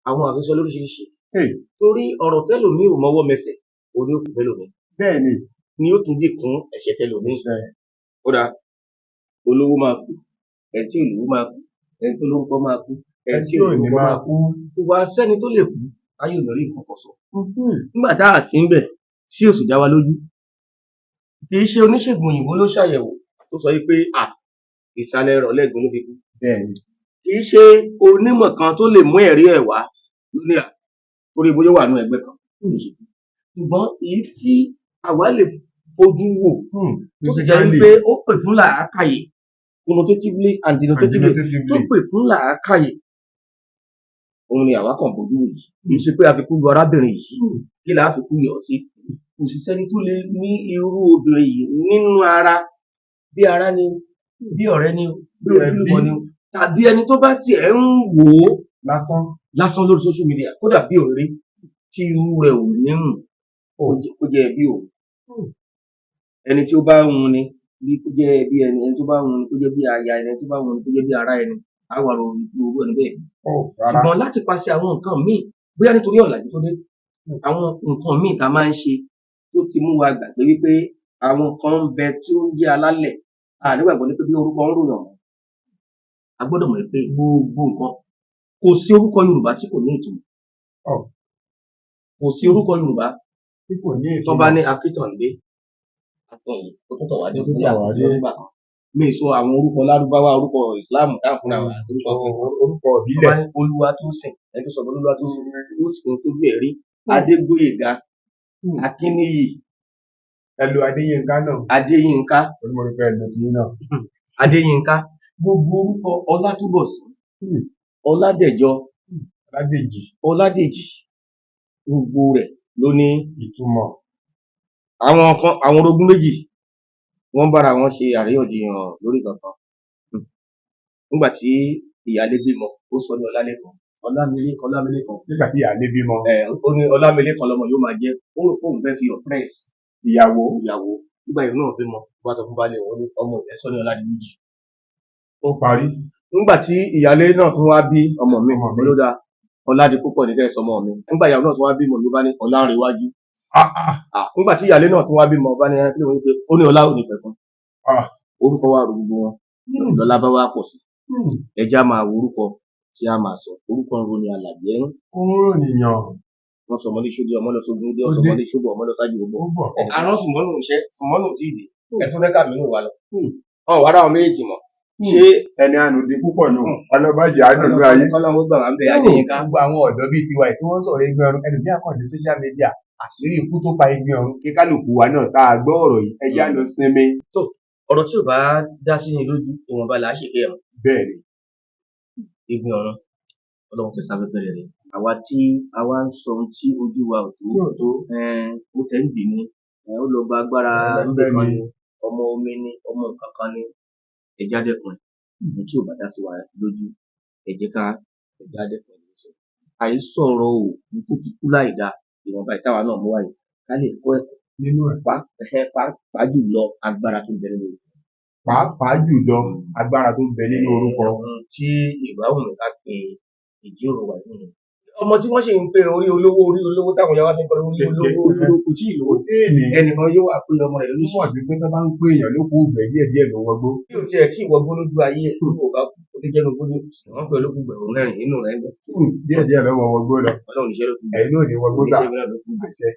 Àwọn àfisọ lóríṣiríṣi. Hey, Torí ọ̀rọ̀ tẹ́lòmíì ò mọwọ́ mẹsẹ̀, òun ni ó kù fẹ́lòmíì. Bẹ́ẹ̀ ni. Ni ó tún dìkún ẹ̀ṣẹ̀ tẹlòmíì. Ṣe. Ó dáa, olówó máa kú, ẹni tí ò lówó máa kú, ẹni tó lórúkọ máa kú, ẹni Ẹni tí tí ò ò ní lórúkọ máa máa kú. kú. Kò wá sẹ́ni tó lè kú, táyé ò ní rí nǹkan kan sọ. Nígbà tá à sí ńbẹ̀, tí ò sì dá wa lójú. Kì í ṣe oníṣègùn òyìnbó ló ṣàyẹ̀wò tó sọ wí pé à ìsàlẹ̀ ẹrọ̀ lẹ́gbin ló fi kú. Bẹ́ẹ̀ ni. Kì í ṣe onímọ̀ kan tó lè mú ẹ̀rí ẹ̀ wá ní à torí bóyá ó wà nínú ẹgbẹ́ kan ló ṣe kú. Ṣùgbọ́n èyí tí àwa lè fojú wò tó sì jẹ́ Physically wípé ó pè fún làákàyè, connotatively and and denotatively, tó denotatively. pè fún làákàyè, òun ni àwa kàn bójú wò yìí. Kì í ṣe pé a fi kú yọ arábìnrin yìí. Kí là á fi kú yọ ọ́ sí? Kò sì sẹ́ni tó lè ní irú obìnrin yìí nínú ara, bí ará ni o, bí ọ̀rẹ́ ni o, bí Bí ojúlùmọ̀ ẹbí. ni o, tàbí ẹni tó bá tiẹ̀ ń wò ó Lásán. lásán lórí social media, kódà bí òré tí irú rẹ̀ ò ní rùn kó jẹ́ ẹbí òun. Ẹni tí ó bá ń wuni bí kó jẹ́ ẹbí ẹni, ẹni tó bá ń wuni kó jẹ́ bí aya ẹni, ẹni tó bá ń wuni kó jẹ́ bí ará ẹni, á wá ro irú ẹni bẹ́ẹ̀. Ó rárá. Ṣùgbọ́n láti pàṣẹ àwọn nǹkan míì, bóyá nítorí ọ̀làjú tó dé, àwọn nǹkan míì tá a máa ń ṣe tó ti mú wa gbàgbé wípé àwọn kan ń bẹ tí ó ń jẹ́ alálẹ̀, a nígbàgbọ́ ní pé bí orúkọ ń ròyàn mọ́. A gbọ́dọ̀ mọ̀ pé gbogbo nǹkan, kò sí orúkọ Yorùbá tí kò ní ìtumọ̀. Kò sí orúkọ Yorùbá Tí kò ní tó bá ìtumọ̀. ní Akíntọ̀ǹdé, Akíntọ̀yìn, ó tún tọ̀ wá dé, Ó tún bóyá tọ̀ wá àti dé. nígbà kan. Mi sọ àwọn orúkọ Lárúbáwá, orúkọ Ìsìláàmù táà ń fúnra wa, orúkọ Orúkọ tó ìbílẹ̀. bá ní Olúwatósìn, ẹni tó sọ pé Olúwatósìn yóò ti ohun tójú ẹ̀ rí. Adégbóyèga, Akínníyì, Ẹ lo Adéyínká náà. Adéyínká, Torí mo rí pé ẹ lo tiyín náà. Adéyínká, gbogbo orúkọ Ọlátúbọ̀sún, Ọládẹ̀jọ, Ọládèjì. Ọládèjì, gbogbo rẹ̀ ló ní ìtumọ̀. Àwọn kan, àwọn orogún méjì, wọ́n bára wọn ṣe àríyànjiyàn lórí kankan. Nígbà tí ìyáálé bímọ, ó sọ ní Ọlálékan, Ọlámilékan, Ọlámilékan. Nígbà tí ìyáálé bímọ. Ó ní Ọlámilékan lọmọ yóò máa jẹ́, ó rò pé òun fẹ́ fi oppress Ìyàwó. ìyàwó. Nígbà yìí náà bímọ, ó bá sọ fún baálé òun ní ọmọ ìyẹn sọ ní Ọládìméjì. Ó parí. Nígbà tí ìyáálé náà tún wá bí ọmọ mi, Ọmọ mi. ló dáa, Ọládipúpọ̀ ní kẹ́ ẹ sọmọ mi. Nígbà ìyàwó náà tún wá bímọ, ló bá ní Ọlánrewájú. Nígbà tí ìyáálé náà tún wá bímọ, bá ní kí ló ń pè ó ní Ọlá Onípẹ̀kun. Orúkọ wa rò gbogbo wọn. Lọ́lá bá wá pọ̀ sí. Ẹja máa wo orúkọ tí a máa sọ. Orúkọ ń ro ni alàgbé ń. Ó ń rònìyàn. Wọ́n sọmọ ní ṣódì, ọmọ lọ sógun dé, Ó wọ́n sọmọ dé. ní ṣóbọ̀, ọmọ lọ sájú gbogbo. Ó bọ̀. Arán sùmọ́nù iṣẹ́, sùmọ́nù tí ì dé. Ẹ tún rẹ́kà mínú wa lọ. Wọn wá ráwọn méjèèjì mọ̀. Ṣé Ẹni àánú di púpọ̀ nù. Ọlọ́bàjẹ́ àánú ló ayé. Kọ́lọ́run ó gbà wá ń bẹ̀ Adéyínká. Gbogbo àwọn ọ̀dọ́ bíi tiwa yìí tí wọ́n ń sọ̀rọ̀ Ẹ̀gbin Ọ̀run, ẹlòmíì á kàn dé social media, àṣírí ikú tó pa Ẹ̀gbin Ọ̀run, kí kálukú wa náà tá a gbọ́ ọ̀rọ̀ yìí, ẹ jẹ́ á lọ sinmi. Tó ọ̀rọ̀ tí ò bá dá sí ni lójú, ìwọ̀nba là á ṣèké ẹ̀mọ́. Bẹ́ẹ̀ ni. Ẹ̀gbin Ọ̀run, Ọlọ́run tẹ sáfẹ́fẹ́ rere. Àwa tí àwa ń sọ ohun tí ojú wa ò tó. Tí ò tó. Ó tẹ̀ ń dì ní, ó lọ gba agbára Ẹlẹgbẹ́ níbì kan ni. ni, ọmọ omi ni, ọmọ nǹkan kan ni. Ẹ já dẹ́kun ẹ̀. Ohun tí ò bá dá sí wa lójú, ẹ jẹ́ ká ẹ já dẹ́kun ẹ̀ sọ. Àìsọ̀rọ̀ òkú tó ti kú láì dáa, ìwọ̀nba ìtawà náà mú wáyé. Ká lè kọ́ ẹ̀kọ́ nínú ẹ̀. Pàápàá jùlọ agbára tó ń bẹ nínú orúkọ. Pàápàá jùlọ agbára tó ń bẹ nínú orúkọ. Ohun tí ìbáwùn mi ká pe ìjíròrò wa nínú. Ọmọ tí wọ́n sì ń pe orí olówó, orí olówó táwọn ìyá wa fi ń kọrin orí olówó, orí olówó kò tí ì lówó. Kò tí ì ní. Ẹnìkan yóò wá pé ọmọ rẹ̀ lóṣù. Túmọ̀ sí pé tó bá ń pè èèyàn lókùú ìgbẹ́ díẹ̀ díẹ̀ ló wọgbó. Bí o tiẹ̀ tí ì wọgbó lójú ayé ẹ̀, bí o bá kú, ó ti jẹ́nu gbójú. Wọ́n pè olókùú gbẹ̀rún rẹ́rìn-ín inú rẹ̀ ń dùn. Díẹ̀ díẹ̀ ló wọ wọgbó lọ. Ọlọ́run iṣẹ́ ló kú. Ẹ̀yin náà ò ní wọgbó sà. Iṣẹ́ mi náà ló kú. Àṣẹ.